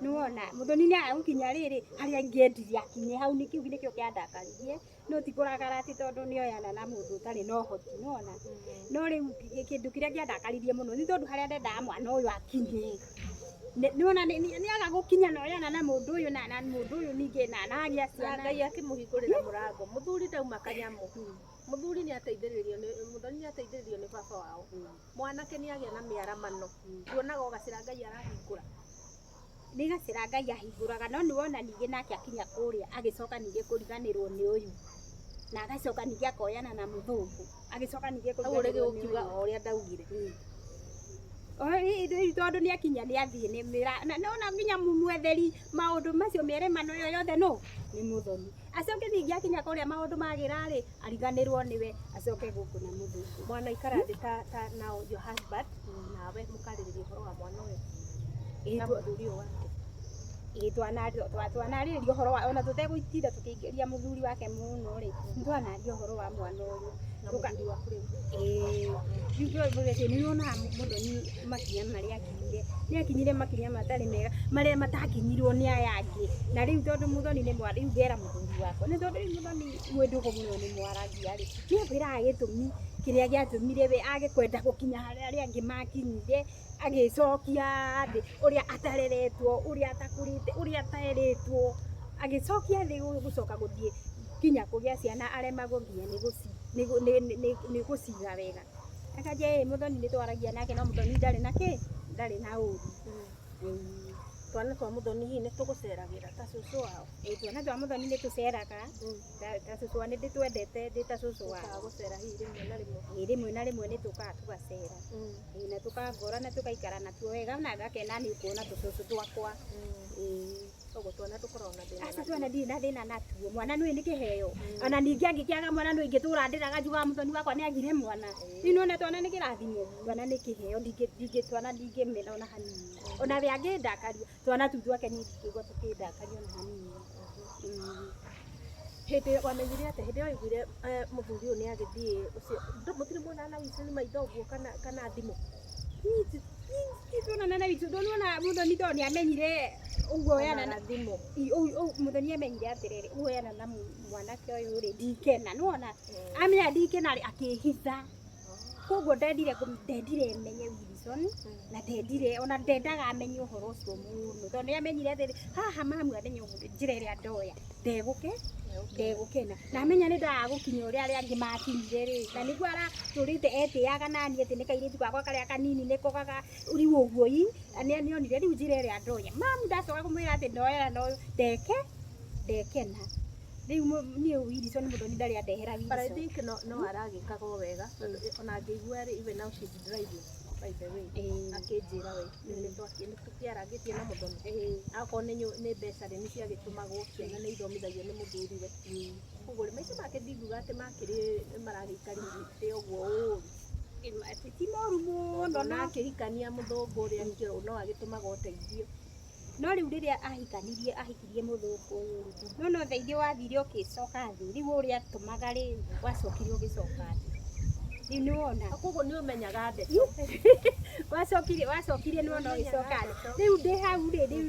[SPEAKER 3] nĩwona mũthoni nĩ aga gũkinya rĩrĩ harĩa ingĩendire akinye hau nĩ kĩu nĩkĩo kĩandakaririe no ti kũrakara atĩ tondũ nĩ oyana na mũndũ ũtarĩ na ũhoti nĩwona no rĩu kĩndũ kĩrĩa kĩandakaririe mũno nĩ tondũ harĩa ndendaga mwana ũyũ akinye nĩwona nĩ aga gũkinya na oyana na mũndũ ũyũ na mũndũ ũyũ ningĩ na agĩa ciana
[SPEAKER 2] Ngai akĩmũhingũrĩra mũrango mũthuri ndauma kanyamũ mũthuri nĩ ateithĩrĩrio nĩ mũthoni nĩ ateithĩrĩrio nĩ baba wao mwanake nĩ agĩa na mĩaramano tuonaga o gacĩra Ngai arahingũra
[SPEAKER 3] nĩ gacĩra Ngai ahingũraga no nĩwona ningĩ nake akinya kũrĩa agĩcoka ningĩ kũriganĩrwo nĩ ũyũ na agacoka ningĩ akoyana na mũthũngũ agĩcoka ningĩ
[SPEAKER 2] kũriganĩrwo nĩ ũyũ o ũrĩa ndaugire
[SPEAKER 3] tondũ nĩ akinya nĩ athiĩ nĩ mĩra nona nginya mwetheri maũndũ macio mĩeremano ĩyo yothe no nĩ mũthoni acoke ningĩ akinya kũrĩa maũndũ magĩra rĩ ariganĩrwo nĩwe acoke gũkũ na mũthũngũ
[SPEAKER 2] mwana ikara thĩ ta now your husband nawe mũkarĩrĩria ũhoro wa mwana ũyũ.
[SPEAKER 3] Ĩĩ
[SPEAKER 2] Na mũthuri ũyũ wake.
[SPEAKER 3] Ĩĩ twanarĩrĩria ũhoro wa ona tũtegũtinda tũkĩingĩria mũthuri wake mũno rĩ, nĩtwanaria ũhoro wa mwana ũyũ.
[SPEAKER 2] Na mũthuri waku rĩu.
[SPEAKER 3] Ĩĩ rĩu nĩwonaga mũthoni makinya marĩa akinyire, nĩakinyire makinya matarĩ mega marĩa matakinyirwo nĩ aya angĩ. Na rĩu tondũ mũthoni nĩ mwa rĩu ngera mũthuri wakwa nĩ tondũ rĩu mũthoni mwĩ ndũgũ mũno nĩ mwaragia rĩ, nĩakwĩraga gĩtũmi kĩrĩa gĩatũmire we age kwenda gũkinya harĩa arĩa angĩ makinyire, agĩcokia thĩ ũrĩa atareretwo, ũrĩa atakũrĩte, ũrĩa aterĩtwo, agĩcokia thĩ gũcoka gũthiĩ nginya kũgĩa ciana aremagwo nginya nĩ gũciga wega. Akanjia ĩ mũthoni nĩ twaragia nake no mũthoni ndarĩ na kĩ, ndarĩ na ũru.
[SPEAKER 2] Twana twa mũthoni hihi nĩ tũgũceragĩra ta cũcũ wao?
[SPEAKER 3] Ĩĩ twana twa mũthoni nĩ tũceraga ta cũcũ nĩ ndĩtwendete ndĩ ta cũcũ wao.
[SPEAKER 2] Tũkaga gũcera hihi rĩmwe na rĩmwe.
[SPEAKER 3] Ĩĩ rĩmwe na rĩmwe nĩ tũkaga tũgacera. Ĩĩ na tũkangora na tũgaikara natuo wega na ngakena nĩ kuona tũcũcũ twakwa. Ĩĩ.
[SPEAKER 2] Koguo twana ndũkoragwo na thĩna
[SPEAKER 3] Aca
[SPEAKER 2] natuo.
[SPEAKER 3] twana ndirĩ na thĩna natuo, mwana nĩ nĩ kĩheo. Ona ningĩ angĩkĩaga mwana no ingĩtũra ndĩraga njugaga mũthoni wakwa nĩ agire mwana. Rĩu nĩwona twana nĩ kĩrathimo, twana nĩ kĩheo, twana ndingĩmena ona hanini. Ona we angĩndakaria, twana tu twake niĩ ndingĩigua tũkĩndakaria ona hanini.
[SPEAKER 2] Hĩndĩ wamenyire atĩa? Hĩndĩ ĩyo waiguire mũthuri ũyũ nĩ agĩthiĩ ũcio, mũtirĩ muonana na Wilson maitho ũguo kana thimũ?
[SPEAKER 3] Tuonana na Wilson, nĩwona mũthoni tondũ nĩ amenyire ũguo
[SPEAKER 2] Ona
[SPEAKER 3] yana
[SPEAKER 2] na thimũ.
[SPEAKER 3] Mũthoni amenyire atĩrĩrĩ, ũguo yana na mwanake ũyũ rĩ, ndikena, nĩwona? Amenya ndikena rĩ, akĩhitha. Koguo ndendire menye Wilson, na ndendire ona ndendaga amenye ũhoro ũcio mũno, tondũ nĩ amenyire atĩrĩ, haha mamu amenya ũguo njĩra ĩrĩa ndoya, ndegũkena. Na amenya nĩ ndaga gũkinya ũrĩa arĩa angĩ makinyire rĩ, na nĩguo aratũrĩte etĩaga naniĩ atĩ nĩ kairĩtu gakwa karĩa kanini nĩko gaga rĩu ũguo ii, nĩonire rĩu njĩra ĩrĩa ndoya. Mamu ndacoka kũmwĩra atĩ ndoya no ndekena. Rĩu niĩ Wilson mũthoni ndarĩ andehera
[SPEAKER 2] But I
[SPEAKER 3] Wilson.
[SPEAKER 2] think no aragĩkaga o wega, ona ngĩigua rĩ, even now she's driving by the way. Akĩnjĩra we, nĩ tũkĩarangĩtie na mũthoni. Akorwo nĩ mbeca rĩ, nĩ ciagĩtũmagwo, ciana nĩ ithomithagio nĩ mũthuriwe. Koguo rĩ, maica make ndingiuga atĩ makĩrĩ maragĩikarĩte ũguo ũru.
[SPEAKER 3] Ti moru mũno
[SPEAKER 2] Ona akĩhikania mũthũngũ ũrĩa no agĩtũmaga ũteithio.
[SPEAKER 3] No rĩu rĩrĩa ahikanirie ahikirie mũthũngũ ũyũ rĩ, no ũteithio wathire ũgĩcoka thĩ, rĩu ũrĩa atũmaga rĩ, wacokire ũgĩcoka thĩ. Rĩu nĩwona.
[SPEAKER 2] Koguo nĩ ũmenyaga ndeto.
[SPEAKER 3] Wacokire nĩwona ũgĩcoka thĩ. Rĩu ndĩ hau rĩ, rĩu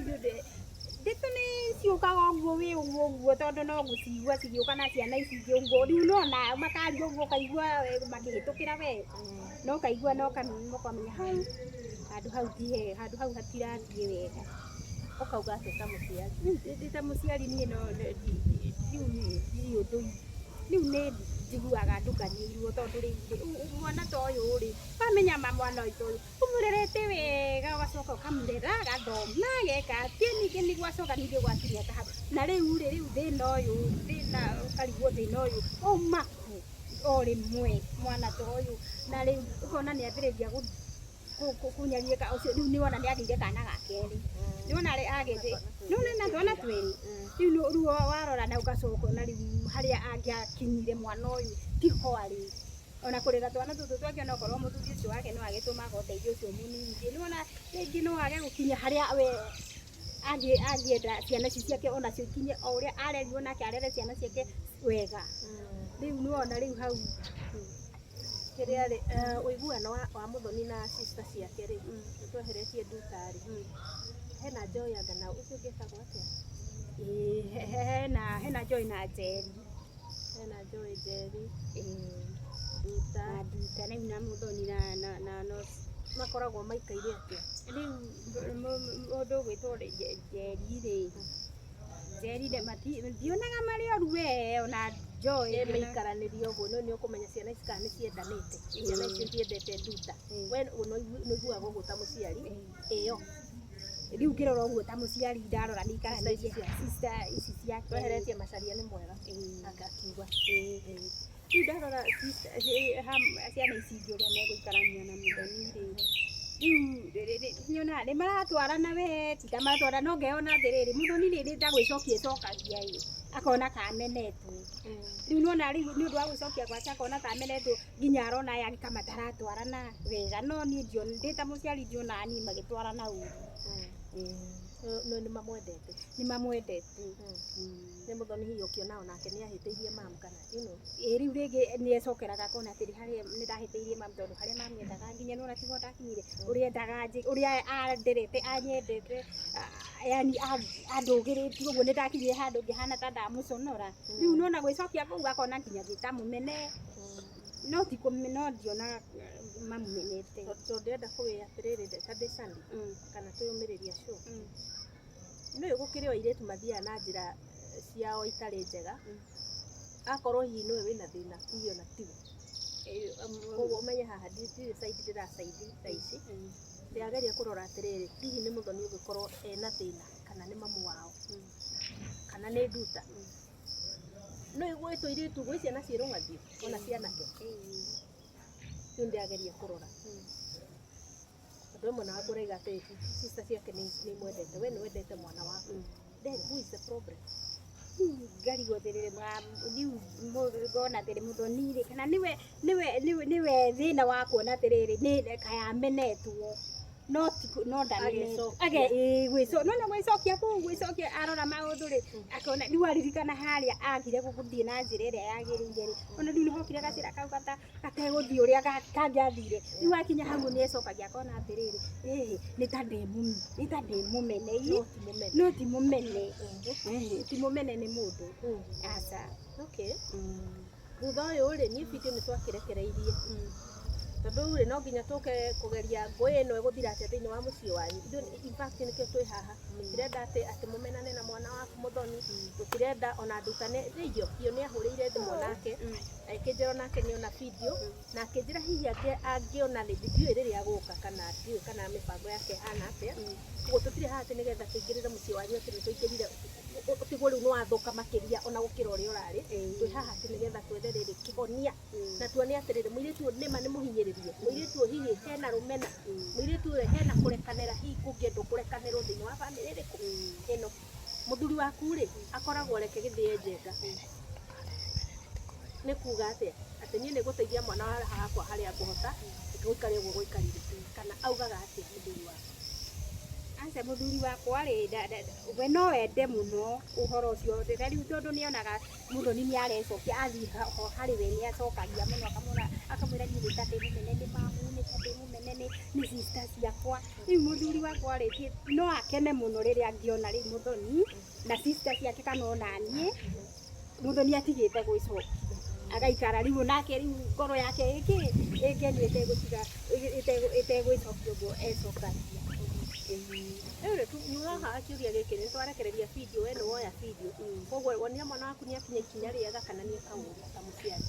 [SPEAKER 3] ndeto nĩ ciũkaga ũguo wĩ ũguo ũguo tondũ no gũcigua cigĩũka na ciana ici ingĩ ũguo. Rĩu nĩwona makaria ũguo ũkaigua makĩhĩtũkĩra we. No ũkaigua na ũkamenya hau, handũ hau ti hega, handũ hau hatirathiĩ wega.
[SPEAKER 2] Ũkauga atĩa ta mũciari?
[SPEAKER 3] Ndĩ ta mũciari niĩ no rĩu ndirĩ ũndũ rĩu nĩ njiguaga ndukanĩirwo tondũ rĩu mwana ta ũyũ rĩ, wamenya ma mwana ũyũ ũyũ ũmũrerete wega ũgacoka ũkamũrera agathoma ageka atĩ ningĩ nĩguo acoka ningĩ gwakinya ta hau. Na rĩu rĩ, rĩu thĩna ũyũ, thĩna ũkarigwo thĩna ũyũ wauma kũ o rĩmwe mwana ta ũyũ, na rĩu ũkona nĩ ambĩrĩria kũnyariĩka ũcio, rĩu nĩwona nĩ agĩire kana ga kerĩ. Nĩwona agĩte, nĩwona na twana twĩrĩ. Rĩu rĩu warora na ũgacoka ona rĩu harĩa angĩakinyire mwana ũyũ tiho arĩ. Ona kũrera twana tũtũ twake onokorwo mũthuri ũcio wake no agĩtũmaga ũteithio ũcio mũnini, nĩwona rĩngĩ no age gũkinya harĩa we angĩenda ciana ici ciake onacio ikinye o ũrĩa arerirwo nake arere ciana ciake wega. Rĩu nĩwona rĩu hau
[SPEAKER 2] Kĩrĩa rĩ, ũiguano wa mũthoni na sister ciake rĩ, nĩtweheretie nduta rĩ, hena Joy anga na ũcio ũngĩ etagwo atĩa?
[SPEAKER 3] Hena Joy na Njeri.
[SPEAKER 2] Hena Joy, Njeri, Nduta.
[SPEAKER 3] Na Nduta rĩu na mũthoni na no
[SPEAKER 2] Makoragwo maikaire atĩa?
[SPEAKER 3] Rĩu mũndũ ũgwĩtwo Njeri rĩ, Njeri ndionaga marĩ oru we ona Joy.
[SPEAKER 2] Mĩikaranĩrie ũguo no nĩ ũkũmenya ciana ici kana nĩ ciendanĩte. Ciana ici ciendete Nduta. We nĩ ũiguaga ũguo ta mũciari? Ĩyo.
[SPEAKER 3] Rĩu ngĩrora ũguo ta mũciari ndarora nĩ ikaranĩtie sister ici ciake.
[SPEAKER 2] Tweheretie Macharia nĩ mwega. Akiuga.
[SPEAKER 3] Rĩu ndarora ciana ici ingĩ ũrĩa megũikarania na mũthoni rĩ, rĩu nyonaga nĩ maratwarana we, ti ta maratwarana, no ngeyona atĩrĩrĩ, mũthoni rĩrĩ ta gwĩcokia ecokagia ĩ, akona ka amenetwo. Rĩu nĩwona rĩu nĩ ũndũ wa gwĩcokia gwake akona ta amenetwo nginya arona aya angĩ ta mataratwarana wega, no niĩ ndĩ ta mũciari ndionaga niĩ magĩtwarana ũru.
[SPEAKER 4] No nĩ mamwendete.
[SPEAKER 3] Nĩ mamwendete.
[SPEAKER 4] Nĩ Muthoni hihi ũkĩona onake nĩ ahĩtĩirie mamu kana you know.
[SPEAKER 3] Ĩ rĩu rĩngĩ nĩ ecokeraga akona atĩrĩ harĩa nĩ ndahĩtĩirie mamu tondũ harĩa mamu endaga nginya nona tiho ndakinyire ũrĩa endaga ũrĩa anderete anyendete yani andũgĩrĩtie ũguo nĩ ndakinyire handũ ngĩhana ta ndamũconora. Rĩu nona gwĩcokia kũu akona nginya ndĩtamũmene no ti no ndionaga mamũmenete.
[SPEAKER 4] Tondũ ndĩrenda kũwĩra atĩrĩrĩ ta ndĩ Sandy kana twĩyũmĩrĩria show. Nĩ gũkĩrĩ o airĩtu mathiaga na njĩra ciao itarĩ njega. Akorwo hihi nĩwe wĩna thĩna hihi ona tiwe. Koguo ũmenye haha ndirĩ side ndĩracaidi thaa ici. Ndĩrageria kũrora atĩrĩrĩ hihi nĩ Muthoni ũngĩkorwo ena thĩna kana nĩ mamu wao kana nĩ nduta. No gwĩ tũirĩtu gwĩ ciana ciĩ rũng'athio ona cianake. Rĩu ndĩrageria kũrora. Tondũ we mwana waku ũraiga atĩ sister ciake nĩ imwendete, we nĩ wendete mwana waku. Then who is the problem?
[SPEAKER 3] Ngarigwo atĩrĩrĩ rĩu ngona atĩrĩ Muthoni rĩ kana nĩwe nĩwe nĩwe nĩwe thĩna wa kuona atĩrĩrĩ nĩ kaya amenetwo no ti no ndamenetwo age ĩ gwĩco no na gwĩcokia kũu gwĩcokia arora maũndũ rĩ akona rĩu aririkana harĩa agire gũthiĩ na njĩra ĩrĩa yagĩrĩire rĩ ona rĩu nĩhokire gacĩra kau gategũthiĩ ũrĩa kangĩathire rĩu akinya hau nĩ ecokagia akona atĩrĩrĩ ĩhĩ nĩ ta ndĩ mũmene no ti mũmene ti mũmene nĩ mũndũ aca.
[SPEAKER 4] Okay. Thutha ũyũ rĩ niĩ video nĩ twakĩrekereirie tondũ rĩu rĩ no nginya tũke kũgeria ngũĩ ĩno ĩgũthira atĩa thĩinĩ wa mũciĩ wanyu. Ithuĩ in fact nĩkĩo twĩ haha. Tũtirenda atĩ mũmenane na mwana waku Muthoni, tũtirenda ona ndutane iyo iyo nĩ ahũrĩire thimũ nake akĩnjĩra onake nĩ ona video na akĩnjĩra hihi angĩona nĩ ndiũĩ rĩrĩa agũka kana ndiũĩ kana mĩbango yake ĩhana atĩa. Koguo tũtirĩ haha atĩ nĩgetha tũingĩrĩre mũciĩ wanyu atĩ nĩ tũingĩrire ũtigwo rĩu nĩ wathũka makĩria ona gũkĩra ũrĩa ũrarĩ. Twĩ haha atĩ nĩgetha twethe rĩrĩ kĩhonia na tuone atĩrĩrĩ mũirĩtu ũyũ nĩma nĩ mũhinyĩrĩrie, mũirĩtu ũyũ hihi hena rũmena, mũirĩtu ũyũ hena kũrekanĩra hihi kũngĩendwo kũrekanĩrwo thĩinĩ wa bamĩrĩ ĩrĩkũ ĩno. Mũthuri waku rĩ akoragwo reke gĩthĩe njenga. Nĩ kuga atĩa? Atĩ niĩ nĩ ngũteithia mwana wakwa harĩa ngũhota gũikare ũguo gũikarire kana augaga atĩa mũthuri waku?
[SPEAKER 3] Aca mũthuri wakwa rĩ we no ende mũno ũhoro ũcio rĩu tondũ nĩonaga Muthoni nĩ arecokia athiĩ harĩ we nĩ acokagia mũno akamwĩra niĩ nĩ ta ndĩ mũmene nĩ mamu nĩ ta ndĩ mũmene nĩ sister ciakwa. Rĩu mũthuri wakwa rĩ no akene mũno rĩrĩa angĩona rĩu Muthoni na sister ciake kana ona niĩ Muthoni atigĩte gwĩcokia agaikara rĩu onake rĩu ngoro yake ĩkĩ ĩngenio ĩtegũtiga ĩtegwĩcokia ũguo ecokagia.
[SPEAKER 4] Rĩu rĩ nyuma haha kĩũria gĩkĩ nĩ twarekereria video we nĩ woya video koguo wonire mwana waku nĩ akinya ikinya rĩega kana nĩ eka ũru ta mũciari?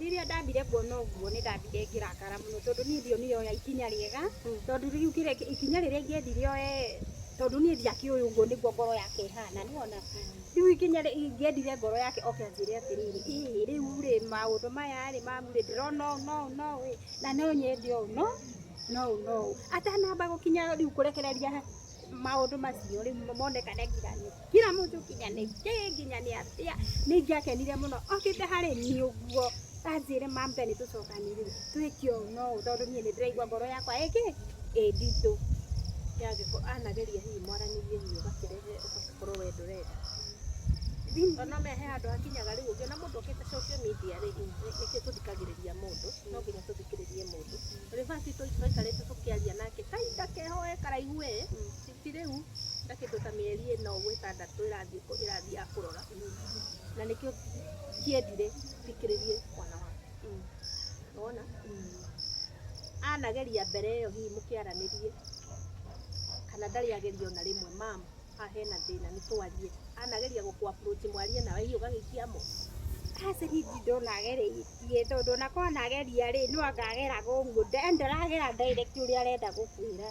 [SPEAKER 3] Rĩrĩa ndambire kuona ũguo nĩ ndambire ngĩrakara mũno tondũ niĩ ndionire oya ikinya rĩega tondũ rĩu kĩrĩa ikinya rĩrĩa ingĩendire oe tondũ niĩ ndiakĩũĩ ũguo nĩguo ngoro yake ĩhana nĩwona. Rĩu ikinya ingĩendire ngoro yake oke anjĩre atĩrĩrĩ ĩ rĩu rĩ maũndũ maya rĩ mamu rĩ ndĩrona ũũ no no ĩ na no nyende ũũ no no no atanamba gũkinya rĩu kũrekereria maũndũ macio rĩu monekane nginya nĩ kila mũndũ nginya nĩ kĩ nginya nĩ atĩa nĩ ingĩakenire mũno okĩte harĩ niĩ ũguo anjĩre mambe nĩ tũcokanĩrĩre twĩke ũũ no ũũ tondũ niĩ nĩ ndĩraigua ngoro yakwa ĩkĩ ĩ nditũ.
[SPEAKER 4] Yangĩkorwo anageria hihi mwaranĩrie hihi ũgakĩrehe ũgakorwo we ndũrenda. Tondũ no he handũ hakinyaga rĩu ũngĩona mũndũ okĩte social media rĩ nĩkĩo tũthikagĩrĩria mũndũ no nginya tũthikĩrĩrie mũndũ. Tondũ in fact twaikarĩte tũkĩaria nake kahinda keho we karaihu we ti rĩu ta kĩndũ ta mĩeri ĩno ũguo ĩtandatũ ĩrathiĩ ya kũrora na nĩkĩo kĩendire thikĩrĩrie mwana waku. Nĩwona? Anageria mbere ĩyo hihi mũkĩaranĩrie kana ndarĩ ageria ona rĩmwe mam haha hena thĩna nĩ twarie. Anageria gũkũ approach mwarie nawe hihi ũgagĩikia mo.
[SPEAKER 3] Aca niĩ ndirĩ ndona ageretie tondũ ona korwo anageria rĩ no anga ageraga ũguo ndaragera direct ũrĩa arenda gũkwĩra.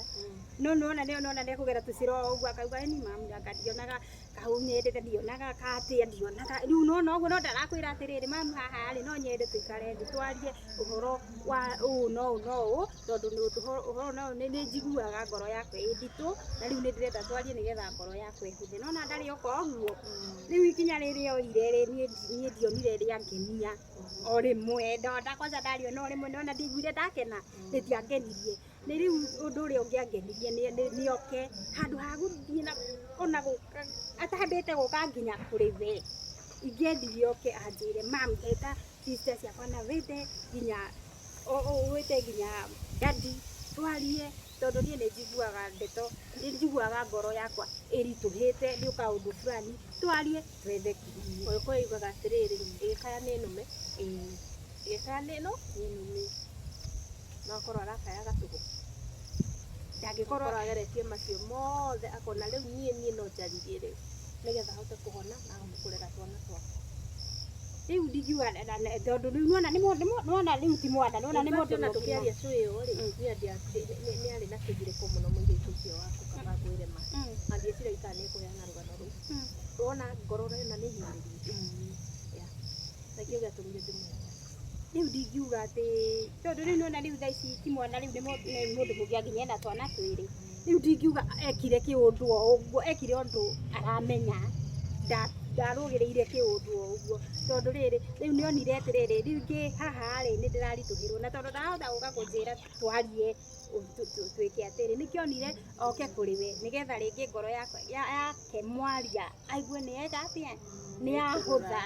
[SPEAKER 3] No nĩwona nĩona nĩ ekũgera tũcĩra o ũguo akauga ĩni mamu anga ndionaga kau nyendete ndionaga katĩa ndionaga rĩu nĩwona ũguo no ndarakwĩra atĩrĩrĩ mamu haha rĩ no nyende tũikare thĩ twarie ũhoro wa ũũ na ũũ na ũũ tondũ ũhoro na ũũ nĩ njiguaga ngoro yakwa ĩ nditũ na rĩu nĩ ndĩrenda twarie nĩgetha ngoro yakwa ĩhũthe. Nĩwona ndarĩ oka ũguo rĩu ikinya rĩrĩa oire rĩ niĩ ndionire rĩangenia o rĩmwe kwanza ndariona o rĩmwe nĩwona ndiaiguire ndakena rĩtiangenirie. Nĩ rĩu ũndũ ũrĩa ũngĩangenirie nĩ oke handũ ha gũthiĩ na ona gũka atambĩte gũka nginya kũrĩ we, ingĩendire oke anjĩre, "Mam, eta sister ciakwa na wĩte nginya wĩte nginya daddy twarie," tondũ niĩ nĩ njiguaga ndeto, nĩ njiguaga ngoro yakwa ĩritũhĩte nĩ kaũndũ fulani, twarie twethe kĩhonia.
[SPEAKER 4] Ũgĩkũyũ yugaga atĩrĩrĩ, ĩgĩkaya nĩ nũme. Ĩgĩkaya nĩ nũ
[SPEAKER 3] Nĩ nũme.
[SPEAKER 4] No akorwo arakaya gatũhũ.
[SPEAKER 3] Ndangĩkorwo
[SPEAKER 4] Akorwo ageretie macio mothe akona rĩu niĩ no njaririe rĩu nĩgetha ahote kũhona na ahote kũrera twana twakwa.
[SPEAKER 3] Rĩu ndingiuga tondũ rĩu nĩwona nĩwona rĩu ti mwana, nĩwona nĩ
[SPEAKER 4] In fact,
[SPEAKER 3] mũndũ
[SPEAKER 4] ona
[SPEAKER 3] mũgima.
[SPEAKER 4] tũkĩaria cũĩ ũyũ rĩ, nĩ arĩ na kĩgirĩko mũno mũirĩtu ũcio waku, kaba ngwĩre ma. Na ndieciragia kana nĩ ekũheana rũgano rũu. Wona ngoro ĩno nĩ hinyĩrĩrie. Yeah. Na kĩo gĩatũmire ndĩmwende.
[SPEAKER 3] Rĩu ndingiuga atĩ tondũ rĩu nĩwona rĩu thaa ici ti mwana, rĩu nĩ mũndũ mũgima nginya ena twana twĩrĩ. Rĩu ndingiuga ekire kĩũndũ o ũguo, ekire ũndũ aramenya, ndarũgĩrĩire kĩũndũ o ũguo, tondũ rĩrĩ rĩu nĩonire atĩrĩrĩ, rĩu ngĩ haha rĩ nĩ ndĩraritũhĩrwo, na tondũ ndarahota gũka kũnjĩra twarie twĩke atĩrĩ, nĩkĩo onire oke kũrĩ we nĩgetha rĩngĩ ngoro yake mwaria aigue nĩ eka atĩa, nĩ yahũtha,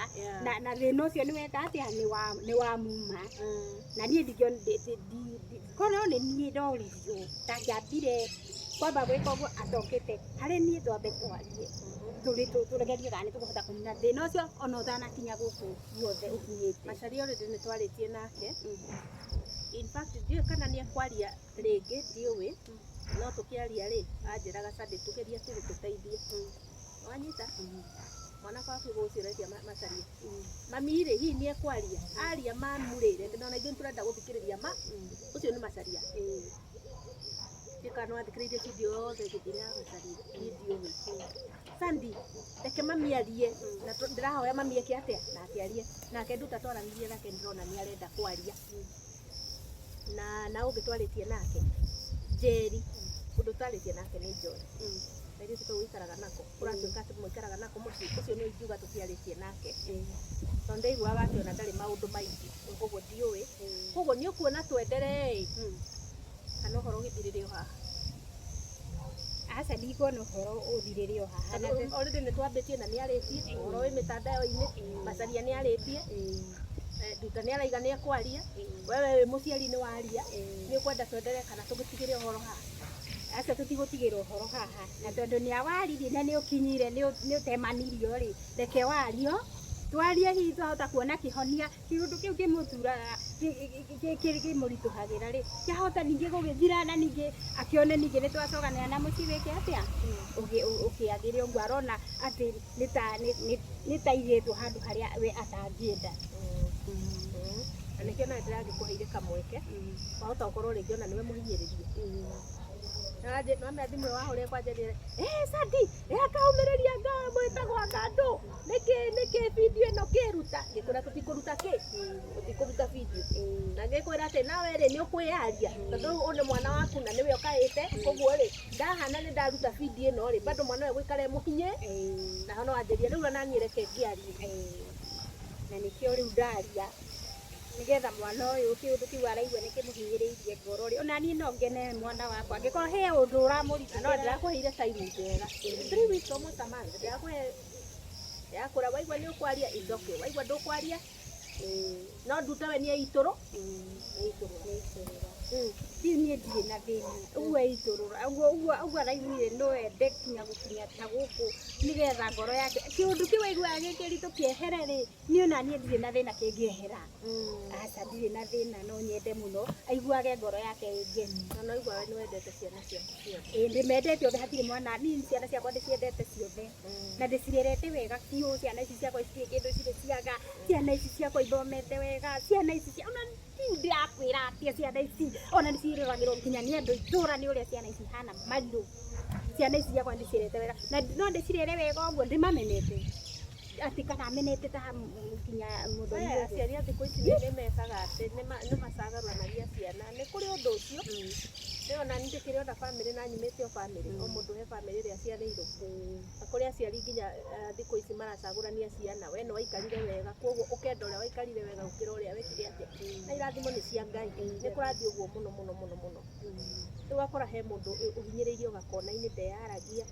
[SPEAKER 3] na thĩna ũcio nĩ weka atĩa, nĩ wamuma. Na niĩ korwo nĩ niĩ ndoririo, ndangĩambire kwamba gwĩka ũguo atokĩte harĩ niĩ, twambe twarie tũgerie kana nĩ tũkũhota kũnina thĩna ũcio ona ũtanakinya gũkũ guothe ũkinyĩte.
[SPEAKER 4] Macharia already nĩ twarĩtie nake. In fact, ndiũĩ kana nĩ ekwaria rĩngĩ, ndiũĩ, no tũkĩaria rĩ anjĩraga, "Sande, tũgerie tu gũtũteithia." Wanyita mwana kwa kiugo ũcio ũretia Macharia, mami rĩ hihi nĩ ekwaria, aria mamu rĩ, reke ona ithuĩ nĩtũrenda gũthikĩrĩria ma ũcio nĩ Macharia. Ndiũĩ kana nĩwathikĩrĩirie video yothe ĩgĩthira ya Macharia, niĩ ndiũĩ. Sandi, reke mami arie, na ndĩrahoya mami eke atĩa na akĩarie nake. Nduta twaranĩrie nake, ndĩrona nĩ arenda kwaria na ũngĩ twarĩtie nake Njeri, ũndũ twarĩtie nake nĩ Joy, na ithuĩ tũkau gũikaraga nako, ũratuĩka atĩ mũikaraga nako mũciĩ ũcio, nĩ ingiuga tũtiarĩtie nake tondũ ndaiguaga atĩ ona ndarĩ maũndũ maingĩ, koguo ndiũĩ. Koguo nĩ ũkuona twenderee kana ũhoro ũgĩthirĩre o haha?
[SPEAKER 3] Aca, ndikuona ũhoro ũthirĩre o haha.
[SPEAKER 4] Tondũ already nĩ twambĩtie na nĩ arĩtie ũhoro wĩ mĩtandao-inĩ, Macharia nĩ arĩtie, Nduta nĩ araiga nĩ ekwaria, wewe wĩ mũciari nĩ waria, nĩ ũkwenda twenderee kana tũgĩtigĩre ũhoro haha?
[SPEAKER 3] Aca, tũtigũtigĩra ũhoro haha, na tondũ nĩ awaririe na nĩ ũkinyire nĩ ũtemanirio rĩ, reke wario, twarie, hihi twahota kuona kĩhonia kĩũndũ kĩu kĩmũturaga, kĩmũritũhagĩra rĩ, kĩahota ningĩ gũgĩthira, na ningĩ akĩone ningĩ nĩ twacokanĩra na mũciĩ wĩke atĩa, ũkĩagĩre ũguo arona atĩ nĩ ta igĩtwo handũ harĩa we atangĩenda.
[SPEAKER 4] Na nĩkĩo nawe ndĩragĩkũheire kamweke, wahota gũkorwo rĩngĩ ona nĩwe mũhinyĩrĩrie. Nwamenya thimũ ĩyo wahũrire kwanja nĩ Sandi akaumĩrĩria nga mwĩtagwo anga ndũ, nĩkĩ video ĩno kĩruta, ngĩkwĩra tũtikũruta kĩ, tũtikũruta video, na ngĩkwĩra atĩ nawe rĩ nĩ ũkwĩyaria tondũ rĩu ũyũ nĩ mwana waku na nĩwe ũkaĩte, koguo rĩ ndahana nĩ ndaruta video ĩno rĩ, bado mwana ũyũ gũikara e mũhinyĩ na no wanjĩria rĩu ona niĩ reke ngĩarie.
[SPEAKER 3] Na nĩkĩo rĩu ndaria nĩgetha mwana ũyũ kĩũndũ kĩu araigua nĩ kĩmũhinyĩrĩirie ngoro rĩ, ona niĩ no ngene mwana wakwa angĩkorwo he ũndũ
[SPEAKER 4] Na no
[SPEAKER 3] ũramũritũhĩra.
[SPEAKER 4] Ndĩrakũheire time njega, 3 weeks, almost a month, ndĩrakũhe yakũra, waigua nĩ ũkwaria, it's okay, waigua ndũkwaria, no nduta we nĩ eitũrũ eitũrũra.
[SPEAKER 3] Rĩu niĩ ndirĩ na thĩna ũguo eitũrũra ũguo ũguo ũguo araiguire no ende kinya gũkinya ta gũkũ nĩgetha ngoro yake kĩũndũ kĩu aiguaga gĩ kĩritũ kĩehere rĩ, niĩ ona niĩ ndirĩ na thĩna kĩngĩehera. Aca, ndirĩ na thĩna, no nyende mũno aiguage ngoro yake ĩ ngenu.
[SPEAKER 4] Na no igua we nĩ wendete ciana ciaku ciothe.
[SPEAKER 3] Ĩĩ, ndĩmendete othe, hatirĩ mwana, niĩ ciana ciakwa ndĩciendete ciothe na ndĩcirerete wega biũ. Ciana ici ciakwa itirĩ kĩndũ cirĩ ciaga, ciana ici ciakwa ithomete wega, ciana ici cia ona ndiũ ndĩrakwĩra atĩa, ciana ici ona nĩciĩroragĩrwo nginya nĩ andũ itũra nĩ ũrĩa ciana ici ihana marirũ. Ciana ici ciakwa ndĩcirerete wega na no ndĩcirere wega ũguo ndĩmamenete atĩ kana menete ta nginya mũthoni
[SPEAKER 4] Aya
[SPEAKER 3] ũguo.
[SPEAKER 4] Aciari a thikũ ici nĩ mekaga atĩ nĩ macagarũranagia ciana, nĩ kũrĩ ũndũ ũcio. Rĩu ona niĩ ndĩkĩrĩ ona bamĩrĩ na nyumĩte o bamĩrĩ, o mũndũ he bamĩrĩ ĩrĩa aciarĩirwo. Na kũrĩ aciari nginya thikũ ici maracagũrania ciana, we nĩ waikarire wega, koguo ũkenda ũrĩa waikarire wega gũkĩra ũrĩa wekire atĩa. Na irathimo nĩ cia Ngai, nĩ kũrathiĩ ũguo mũno mũno mũno mũno. Rĩu ũgakora he mũndũ ũhinyĩrĩirio gakona-inĩ ndeyaragia,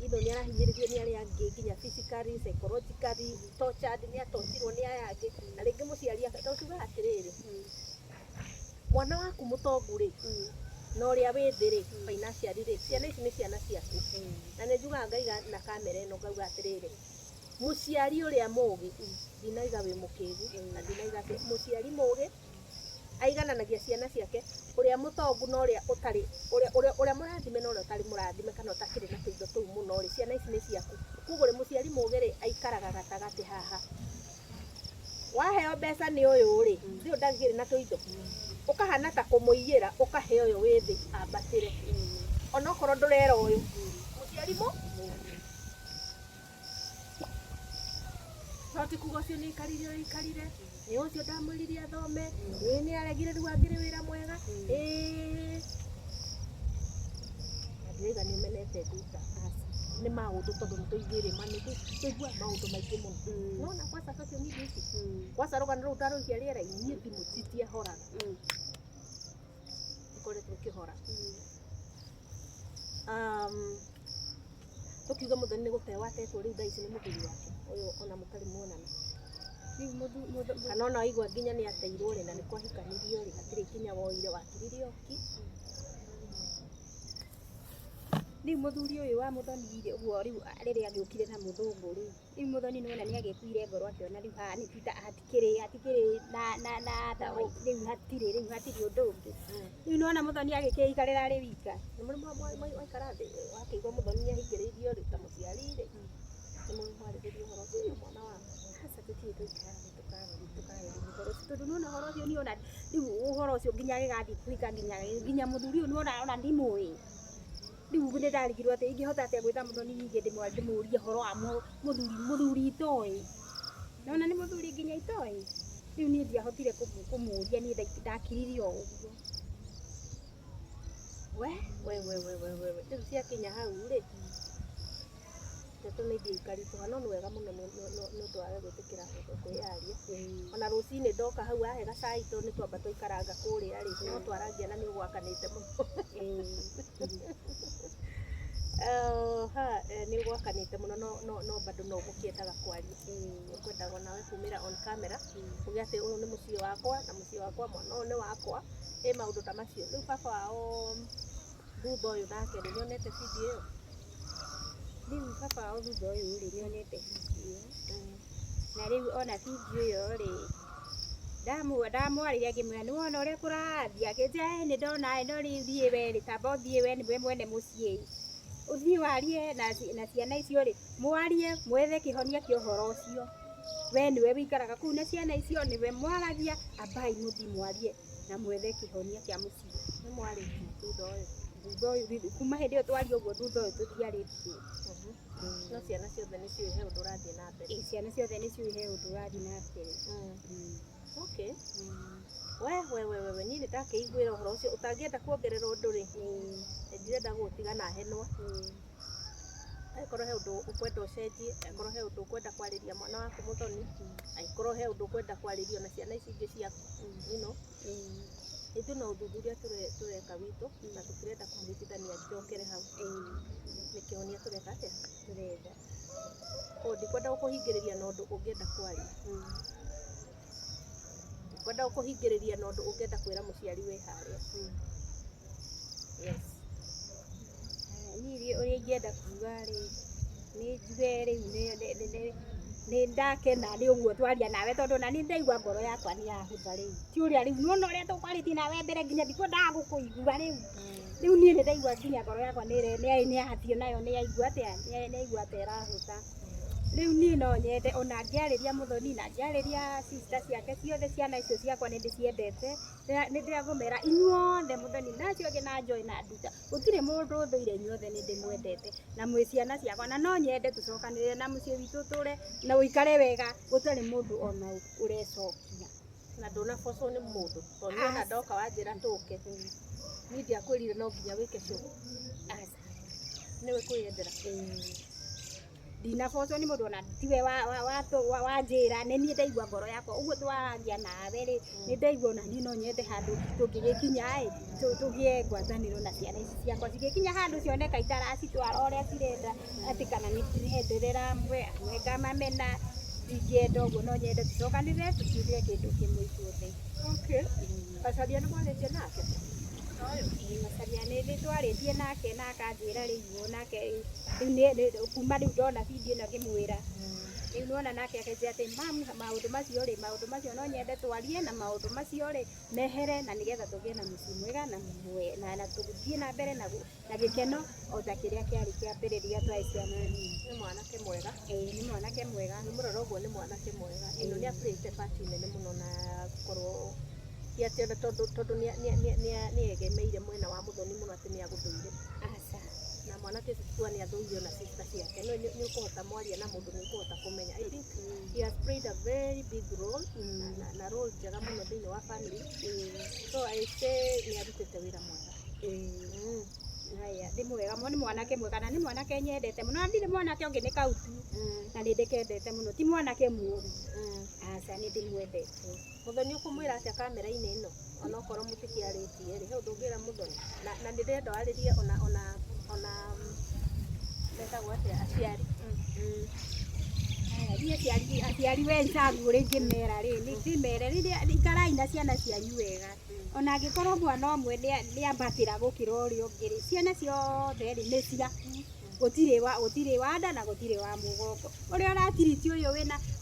[SPEAKER 4] itho nĩ arahinyĩrĩrio nĩ arĩa angĩ nginya physically, psychologically, tortured, nĩ atotirwo nĩ aya angĩ. Na rĩngĩ mũciari tondũ tugaga atĩrĩrĩ, mwana waku mũtongu rĩ, na ũrĩa wĩ thĩ rĩ, financially rĩ, ciana ici nĩ ciana ciaku. Na nĩ njugaga ngaiga na kamera ĩno ngauga atĩrĩrĩ, mũciari ũrĩa mũgĩ, ndinaiga wĩ mũkĩgu, na ndinaiga atĩ mũciari mũgĩ aigananagia ciana ciake, ũrĩa mũtongu na ũrĩa ũtarĩ, ũrĩa mũrathime na ũrĩa ũtarĩ mũrathime kana ũtakĩrĩ na tũindo tũu mũno rĩ, ciana ici nĩ ciaku. Koguo rĩ, mũciari mũgĩ rĩ, aikaraga gatagatĩ haha. Waheo mbeca nĩ ũyũ rĩ, ũyũ ndakĩrĩ na tũindo, ũkahana ta kũmũiyĩra, ũkahe ũyũ wĩ thĩ ambatĩre. Onokorwo ndũrera ũyũ, mũciari mũ no ti kuga ũcio nĩ aikarire ũrĩa aikarire, nĩ ũcio ndamwĩrire athome, ĩĩ nĩ aregire rĩu angĩrĩ wĩra mwega, ĩĩ. Na ndĩrauga nĩ ũmenete nduta, nĩ maũndũ tondũ nĩ tũiguĩre ma nĩ tũiguaga maũndũ maingĩ mũno. Nĩwona kwanza social media ici, kwanza rũgano rũu ndarũikia rĩera-inĩ, niĩ thimũ citiahoraga. Ikoretwo ikĩhora. Tũkiuga mũthoni nĩ gũte watetwo rĩu thaa ici nĩ mũthuri wake, ũyũ ona mũtarĩ muonana. Kana ona waigua nginya nĩ ateirwo rĩ, na nĩ kwahikanirio rĩ, hatirĩ ikinya woire, wakiririe o ki.
[SPEAKER 3] Rĩu mũthuri ũyũ wa mũthoni rĩ, ũguo rĩu rĩrĩa agĩũkire na mũthũngũ rĩ, rĩu mũthoni nĩwona nĩ agĩkuire ngoro akĩona rĩu haha nĩ tita hatikĩrĩ hatikĩrĩ na na na rĩu hatirĩ rĩu hatirĩ ũndũ ũngĩ. Rĩu nĩwona mũthoni agĩkĩikarĩra arĩ wika.
[SPEAKER 4] Nĩ mũrĩ waikara thĩ wakĩigua mũthoni nĩ ahingĩrĩirio rĩ, ta mũciari rĩ, nĩ mũrĩ mwarĩrĩria ũhoro ũcio na mwana waku?
[SPEAKER 3] Aca tũtirĩ twaikara thĩ tũkarĩrĩria ũhoro ũcio tondũ nĩwona ũhoro ũcio niĩ ona rĩu ũhoro ũcio nginya agĩgathiĩ kũhika nginya mũthuri ũyũ nĩwona ona ndimũĩ. Rĩu nĩ ndarigirwo atĩ ingĩhota atĩa gwĩta mũthoni ningĩ ndĩmũrie ũhoro wa mũthuri itoĩ. Nĩwona nĩ mũthuri nginya itoĩ. Rĩu niĩ ndiahotire kũmũria niĩ ndakiririe o ũguo.
[SPEAKER 4] We we we we we we we rĩu ciakinya hau rĩ, ndeto nĩ ithiĩ ikaritũha, no nĩ wega mũno nĩ ũndũ wa we gwĩtĩkĩra kwĩyaria. Ona rũcinĩ ndoka hau wahe gacai tondũ nĩ twamba twaikaranga kũrĩa rĩ, no twarangia na nĩ ũgwakanĩte mũno. Ha nĩ ũgwakanĩte mũno no no no bado no ũgũkĩendaga kwaria. Nĩ ũkwendaga onawe kumĩra on camera, uge atĩ ũyũ nĩ mũciĩ wakwa na mũciĩ wakwa mwana ũyũ nĩ wakwa, ĩ maũndũ ta macio. Rĩu baba wao thutha ũyũ nake rĩ, nĩonete video ĩyo?
[SPEAKER 3] Rĩu baba wao thutha ũyũ rĩ, nĩonete video ĩyo. Na rĩu ona video ĩyo rĩ, ndamwarĩria ngĩmwĩra nĩwona ũrĩa kũrathiĩ, akĩnjĩra ĩĩ nĩ ndona ĩ, no rĩu thiĩ we rĩ, tamba ũthiĩ we nĩwe mwene mũciĩ. Ũthiĩ warie na ciana icio rĩ, mwarie mwethe kĩhonia kĩa ũhoro ũcio. We nĩwe wĩikaraga kũu na ciana icio, nĩwe mwaragia, ambai mũthiĩ mwarie na mwethe kĩhonia kĩa mũciĩ.
[SPEAKER 4] Nĩ mwarĩtie thutha ũyũ?
[SPEAKER 3] Thutha ũyũ, kuma hĩndĩ ĩyo twaria ũguo thutha ũyũ tũtiarĩtie.
[SPEAKER 4] No ciana ciothe nĩ ciũĩ he ũndũ ũrathiĩ na mbere?
[SPEAKER 3] Ĩĩ ciana ciothe nĩ ciũĩ he ũndũ ũrathiĩ na mbere.
[SPEAKER 4] Okay. We we we we we niĩ nĩ ndakĩiguĩra ũhoro ũcio, ũtangĩenda kuongerera ũndũ rĩ, ndirenda gũgũtiga na henwa. Angĩkorwo he ũndũ ũkwenda ũcenjie, angĩkorwo he ũndũ ũkwenda kwarĩria mwana waku mũthoni, angĩkorwo he ũndũ ũkwenda kwarĩrio na ciana ici ingĩ ciaku, you know. Ithuĩ no ũthuthuria tũreka witũ na tũtirenda kũmũhĩtithania njokere hau. Nĩ kĩhonia tũreka atĩa?
[SPEAKER 3] Tũretha.
[SPEAKER 4] Koguo ndikwenda gũkũhingĩrĩria na ũndũ ũngĩenda kwaria. Ndikwenda gũkũhingĩrĩria na ũndũ ũngĩenda kwĩra mũciari wĩ harĩa. Yes.
[SPEAKER 3] Niĩ ũrĩa ingĩenda kuga rĩ, nĩ njuge rĩu nĩ ndakena nĩ ũguo twaria nawe tondũ ona niĩ ndaigua ngoro yakwa nĩ yahũtha rĩu. Ti ũrĩa rĩu nĩwona ũrĩa tũkwarĩtie nawe mbere nginya ndikwendaga gũkũigua rĩu. Rĩu niĩ nĩ ndaigua nginya ngoro yakwa nĩ yahatio nayo nĩ yaigua atĩa, nĩ yaigua ta ĩrahũtha. Rĩu niĩ no nyende ona ngĩarĩria mũthoni na ngĩarĩria sister ciake ciothe, ciana icio ciakwa nĩ ndĩciendete, nĩ ndĩrakũmera inyuothe mũthoni na acio angĩ na Joy na Nduta, gũtirĩ mũndũ ũthũire, inyuothe nĩ ndĩmwendete na mwĩ ciana ciakwa, na no nyende tũcokanĩrĩre na mũciĩ witũ ũtũre na ũikare wega gũtarĩ mũndũ ona ũ ũrecokia.
[SPEAKER 4] Na ndũnabocwo nĩ mũndũ, tondũ niĩ ona ndoka wanjĩra tũke. Niĩ ndiakwĩrire no nginya wĩke show.
[SPEAKER 3] Aca.
[SPEAKER 4] Nĩwe kwĩyendera.
[SPEAKER 3] Ndinabocwo nĩ mũndũ ona tiwe wanjĩra, nĩ niĩ ndaigua ngoro yakwa ũguo twaragia nawe rĩ, nĩ ndaigua ona niĩ no nyende handũ tũngĩgĩkinya ĩ, tũgĩe ngwatanĩro na ciana ici ciakwa cigĩkinya handũ cioneka itaracitwara ũrĩa cirenda, atĩ kana nĩ ndĩrenderera amwe, amwe ngamamena, ndingĩenda ũguo, no nyende tũcokanĩrĩre tũtuĩke kĩndũ kĩmwe ithuothe.
[SPEAKER 4] Okay. Macharia nĩ mwarĩtie nake?
[SPEAKER 3] Ĩĩ, Macharia nĩ twarĩtie nake na akanjĩra rĩu nake rĩu kuma rĩu ndona video ĩno ngĩmwĩra, rĩu nĩwona nake akanjĩra atĩ mamu maũndũ macio rĩ, maũndũ macio no nyende twarie na maũndũ macio rĩ mehere na nĩgetha tũgĩe na mũciĩ mwega na tũthiĩ na mbere na gĩkeno o ta kĩrĩa kĩarĩ kĩa mbere rĩrĩa twarĩ ciana nini.
[SPEAKER 4] Nĩ mwanake mwega.
[SPEAKER 3] Ĩĩ, nĩ mwanake mwega.
[SPEAKER 4] Nĩ mũrora ũguo nĩ mwanake mwega. Ĩno nĩ aplayĩte part nene mũno na gũkorwo ti atĩ ona tondũ nĩ egemeire mwena wa Muthoni mũno atĩ nĩ agũthũire.
[SPEAKER 3] Aca.
[SPEAKER 4] Na mwanake ũcio ti kuga nĩ athũire ona sister ciake, no nĩ ũkũhota mwaria na mũndũ nĩ ũkũhota kũmenya. I think he has played a very big role na role njega mũno thĩinĩ wa family. So I say nĩ arutĩte wĩra mwega.
[SPEAKER 3] Haya, nĩ mwega nĩ mwanake mwega na nĩ mwanake nyendete mũno, na ndirĩ mwanake ũngĩ nĩ kau tu, na nĩ ndĩkendete mũno, ti mwanake mũũru. Aca, nĩ ndĩmwendete.
[SPEAKER 4] Muthoni ũkũmwĩra atĩa kamera-inĩ ĩno onokorwo mũtikĩarĩtie rĩ, he ũndũ ũngĩra Muthoni? Na nĩ ndĩrenda warĩrie ona metagwo atĩa aciari.
[SPEAKER 3] Haya, niĩ aciari wenzangu ũrĩa ingĩmera rĩ, nĩ ndĩmere rĩrĩa ikarai na ciana cianyu wega. Ona angĩkorwo mwana ũmwe nĩ ambatĩra gũkĩra ũrĩa ũngĩ rĩ, ciana ciothe rĩ nĩ ciaku. Gũtirĩ wa nda na gũtirĩ wa mũgongo. Ũrĩa ũratiriti ũyũ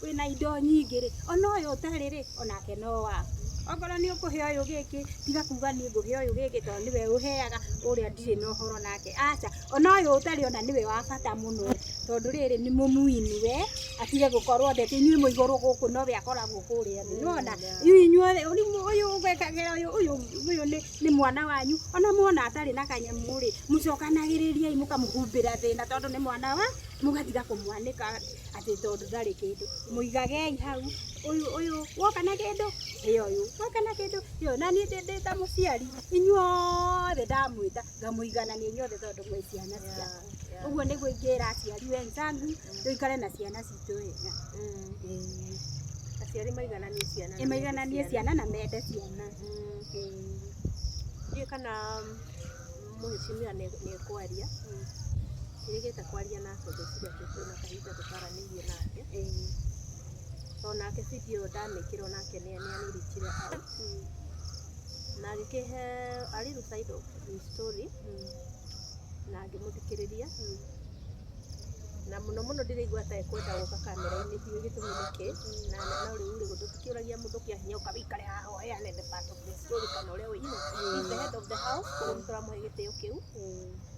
[SPEAKER 3] wĩna indo nyingĩ rĩ, ona ũyũ ũtarĩ rĩ, onake no waku. Okorwo nĩ ũkũhe ũyũ gĩkĩ, tiga kuga niĩ ngũhe ũyũ gĩkĩ tondũ nĩwe ũheaga, ũrĩa ndirĩ na ũhoro nake. Aca, ona ũyũ ũtarĩ ona nĩwe wa bata mũno, tondũ rĩrĩ nĩ mũmuinue, atige gũkorwo ndete inyuĩ mwĩ igũrũ gũkũ nowe akoragwo kũrĩa thĩ. Nĩwona? Rĩu inyuothe, rĩu ũyũ ũgekagĩra ũyũ, ũyũ, ũyũ nĩ mwana wanyu. Ona muona atarĩ na kanyamũ rĩ, mũcokanagĩrĩriai mũkamũhumbĩra thĩna tondũ nĩ mwana wa, mũgatiga kũmwanĩka atĩ tondũ ndarĩ kĩndũ. Mũigagei hau, ũyũ, ũyũ, woka na kĩndũ, he ũyũ, woka na kĩndũ, he ũyũ. Na niĩ ndĩ ta mũciari, inyuothe ndamwĩta, ngamũiganania inyuothe tondũ mwĩ ciana ciakwa. Ũguo nĩguo ingĩra aciari wenzangu, tũikare na ciana citũ wega.
[SPEAKER 4] Aciari maigananie ciana.
[SPEAKER 3] Ĩ, maigananie ciana na mende ciana.
[SPEAKER 4] Ndiũĩ kana mũheshimiwa nĩ ekwaria. Njĩrĩgĩte kwaria nake, ngwĩciria twĩna kahinda tũtaranĩirie nake. So nake video ĩyo ndamĩkĩra onake nĩ anĩreachire out. Na agĩkĩhe a little side of his story na ngĩmũthikĩrĩria. Na mũno mũno ndĩraigua ta ekwenda gũka kamera-inĩ, ndiũĩ gĩtũmi nĩkĩ. Na no rĩu rĩ, tũtikĩũragia mũndũ kĩa hinya ũka wĩikare haha ũheane the part of the story kana ũrĩa you know, he's the head of the house, koguo nĩ tũramũhe gĩtĩo kĩu.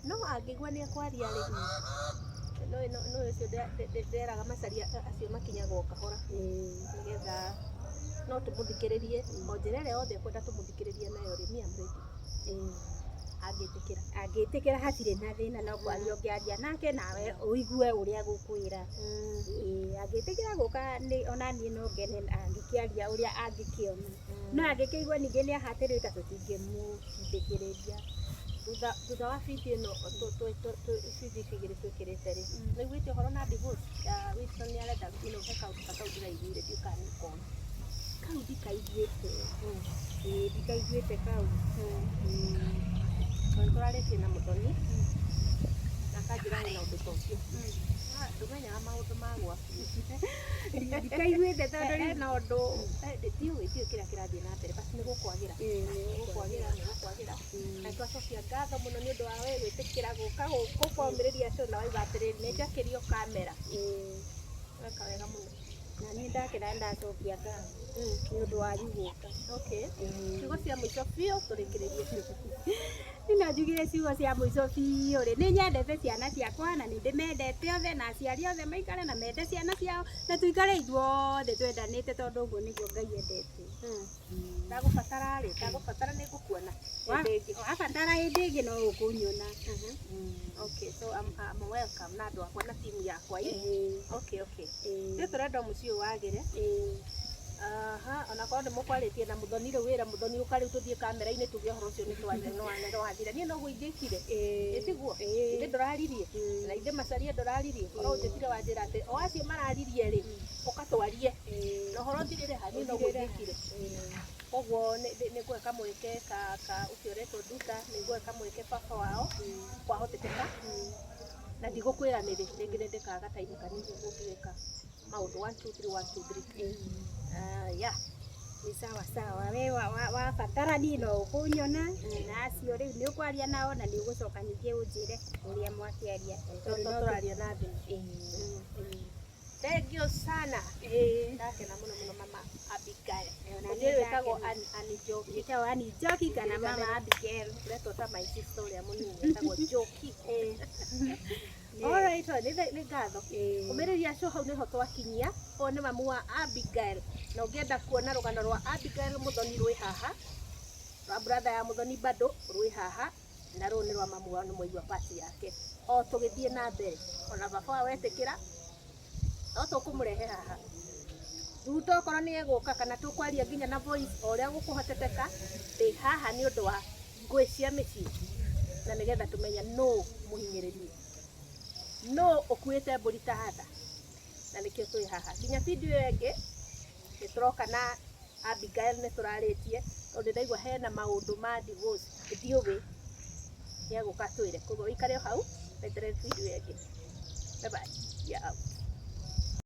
[SPEAKER 4] No angĩigua nĩ ekwaria rĩ, no ũcio ndĩreraga Macharia acio makinyaga o kahora nĩgetha no tũmũthikĩrĩrie o njĩra ĩrĩa yothe ekwenda tũmũthikĩrĩrie nayo rĩ, me am ready. Angĩtĩkĩra.
[SPEAKER 3] Angĩtĩkĩra hatirĩ na thĩna, no kwaria ũngĩaria nake nawe ũigue ũrĩa egũkwĩra. Angĩtĩkĩra gũka ona niĩ no ngene angĩkĩaria ũrĩa angĩkĩona. No angĩkĩigua ningĩ nĩ ahatĩrĩrĩka tũtingĩmũtindĩkĩrĩria.
[SPEAKER 4] Thutha wa video ĩno video ici igĩrĩ twĩkĩrĩte rĩ, nĩ ũiguĩte ũhoro na divorce ya Wilson nĩ arenda, you know, he kaũndũ ta kau ndĩraiguire, ndiũĩ kana nĩ ũkona.
[SPEAKER 3] Kau ndikaiguĩte. Ĩĩ, ndikaiguĩte kau.
[SPEAKER 4] Tondũ tũrarĩtie na Muthoni na akanjĩra wĩna ũndũ ta ũcio. Ndũmenyaga maũndũ ma gwaku.
[SPEAKER 3] Ndikaiguĩte tondũ rĩu
[SPEAKER 4] Hena ũndũ, ndiũĩ kĩrĩa kĩrathiĩ na mbere, but nĩ gũkwagĩra. Nĩ gũkwagĩra, nĩ gũkwagĩra. Na twacokia ngatho mũno nĩ ũndũ wa we gwĩtĩkĩra gũka gũkũ kwamĩrĩria show na wauga atĩrĩrĩ, nĩ njakĩrio kamera. Weka wega mũno.
[SPEAKER 3] Na niĩ ndakena nĩ ndacokia ngatho nĩ ũndũ wanyu gũka.
[SPEAKER 4] Okay. Ciugo cia mũico biũ tũrĩkĩrĩrie biũ.
[SPEAKER 3] Niĩ no njugire ciugo cia mũico biũ rĩ, nĩ nyendete ciana ciakwa na nĩ ndĩmendete othe na aciari othe maikare na mende ciana ciao na tũikare ithuothe twendanĩte tondũ ũguo nĩguo Ngai endete.
[SPEAKER 4] Ndagũbatara rĩ, ndagũbatara nĩ ngũkuona hĩndĩ ĩngĩ.
[SPEAKER 3] Wabatara hĩndĩ ĩngĩ no ũkũnyona.
[SPEAKER 4] Okay, so I'm welcome na andũ akwa na timu yakwa. Okay, okay. Ithuĩ tũrenda mũciĩ ũyũ wagĩre. Aha, onakorwo nĩ mũkwarĩtie na mũthoni rĩu wĩra mũthoni ũka rĩu tũthiĩ kamera-inĩ tuge ũhoro ũcio nĩ twathira. Niĩ noguo ingĩkire. Ĩ tiguo? Ithe ndũraririe na ithe Macaria ndũraririe, korwo ũnjĩtire wanjĩra atĩ o acio mararirie rĩ, ũka twarie na ũhoro ũthirĩre ha. Niĩ noguo ingĩkire. Koguo nĩ ngũhe kamweke ka ũcio ũretwo Nduta, nĩ ngũhe kamweke baba wao kwahotekeka, na ndigũkwĩra nĩ rĩ, rĩngĩ nĩ ndĩkaga time kanini ũngĩgĩka maũndũ 1 2 3 1 2 3. Ah, yeah.
[SPEAKER 3] Nĩ sawa sawa, we wabatara niĩ no ũkũnyona, na acio rĩu nĩ ũkwaria nao na nĩ ũgũcoka ningĩ ũnjĩre ũrĩa mwakĩaria.
[SPEAKER 4] Tondũ
[SPEAKER 3] no
[SPEAKER 4] tũraria na thimũ. Thank you sana. Ndakena mũno mũno, mama Abigail.
[SPEAKER 3] Ona
[SPEAKER 4] Ũnjĩrĩ
[SPEAKER 3] niĩ
[SPEAKER 4] wĩtagwo
[SPEAKER 3] ndakena.
[SPEAKER 4] Annie Njoki.
[SPEAKER 3] Njĩtagwo Annie Njoki kana mama Abigail.
[SPEAKER 4] Ũretwo ta my sister ũrĩa mũnini etagwo Njoki. Alright, nĩ ngatho. Ũmĩrĩria acio hau nĩho twakinyia. Ũyũ nĩ mamu wa Abigail. Na ũngĩenda kuona rũgano rwa Abigail Mũthoni rwĩ haha, rwa brother ya Mũthoni bado rwĩ haha, na rũũ nĩ rwa mamu wao, nĩ mwaigua part yake. O tũgĩthiĩ na mbere, ona baba wao etĩkĩra, no tũkũmũrehe haha. Ruto okorwo nĩ egũka kana tũkwaria nginya na voice o ũrĩa gũkũhoteteka, ndĩ haha nĩ ũndũ wa ngũĩ cia mĩciĩ na nĩgetha tũmenye nũ mũhinyĩrĩrie, nũ ũkuĩte mbũri ta hatha, na nĩkĩo twĩ haha. Nginya video ĩyo ĩngĩ nĩ tũroka na Abigail, nĩ tũrarĩtie tondũ ndaigua hena maũndũ ma divorce, ndiũĩ, nĩ egũka twĩre. Koguo wĩikare o hau weterere video ĩyo ĩngĩ. Bye bye, we are out.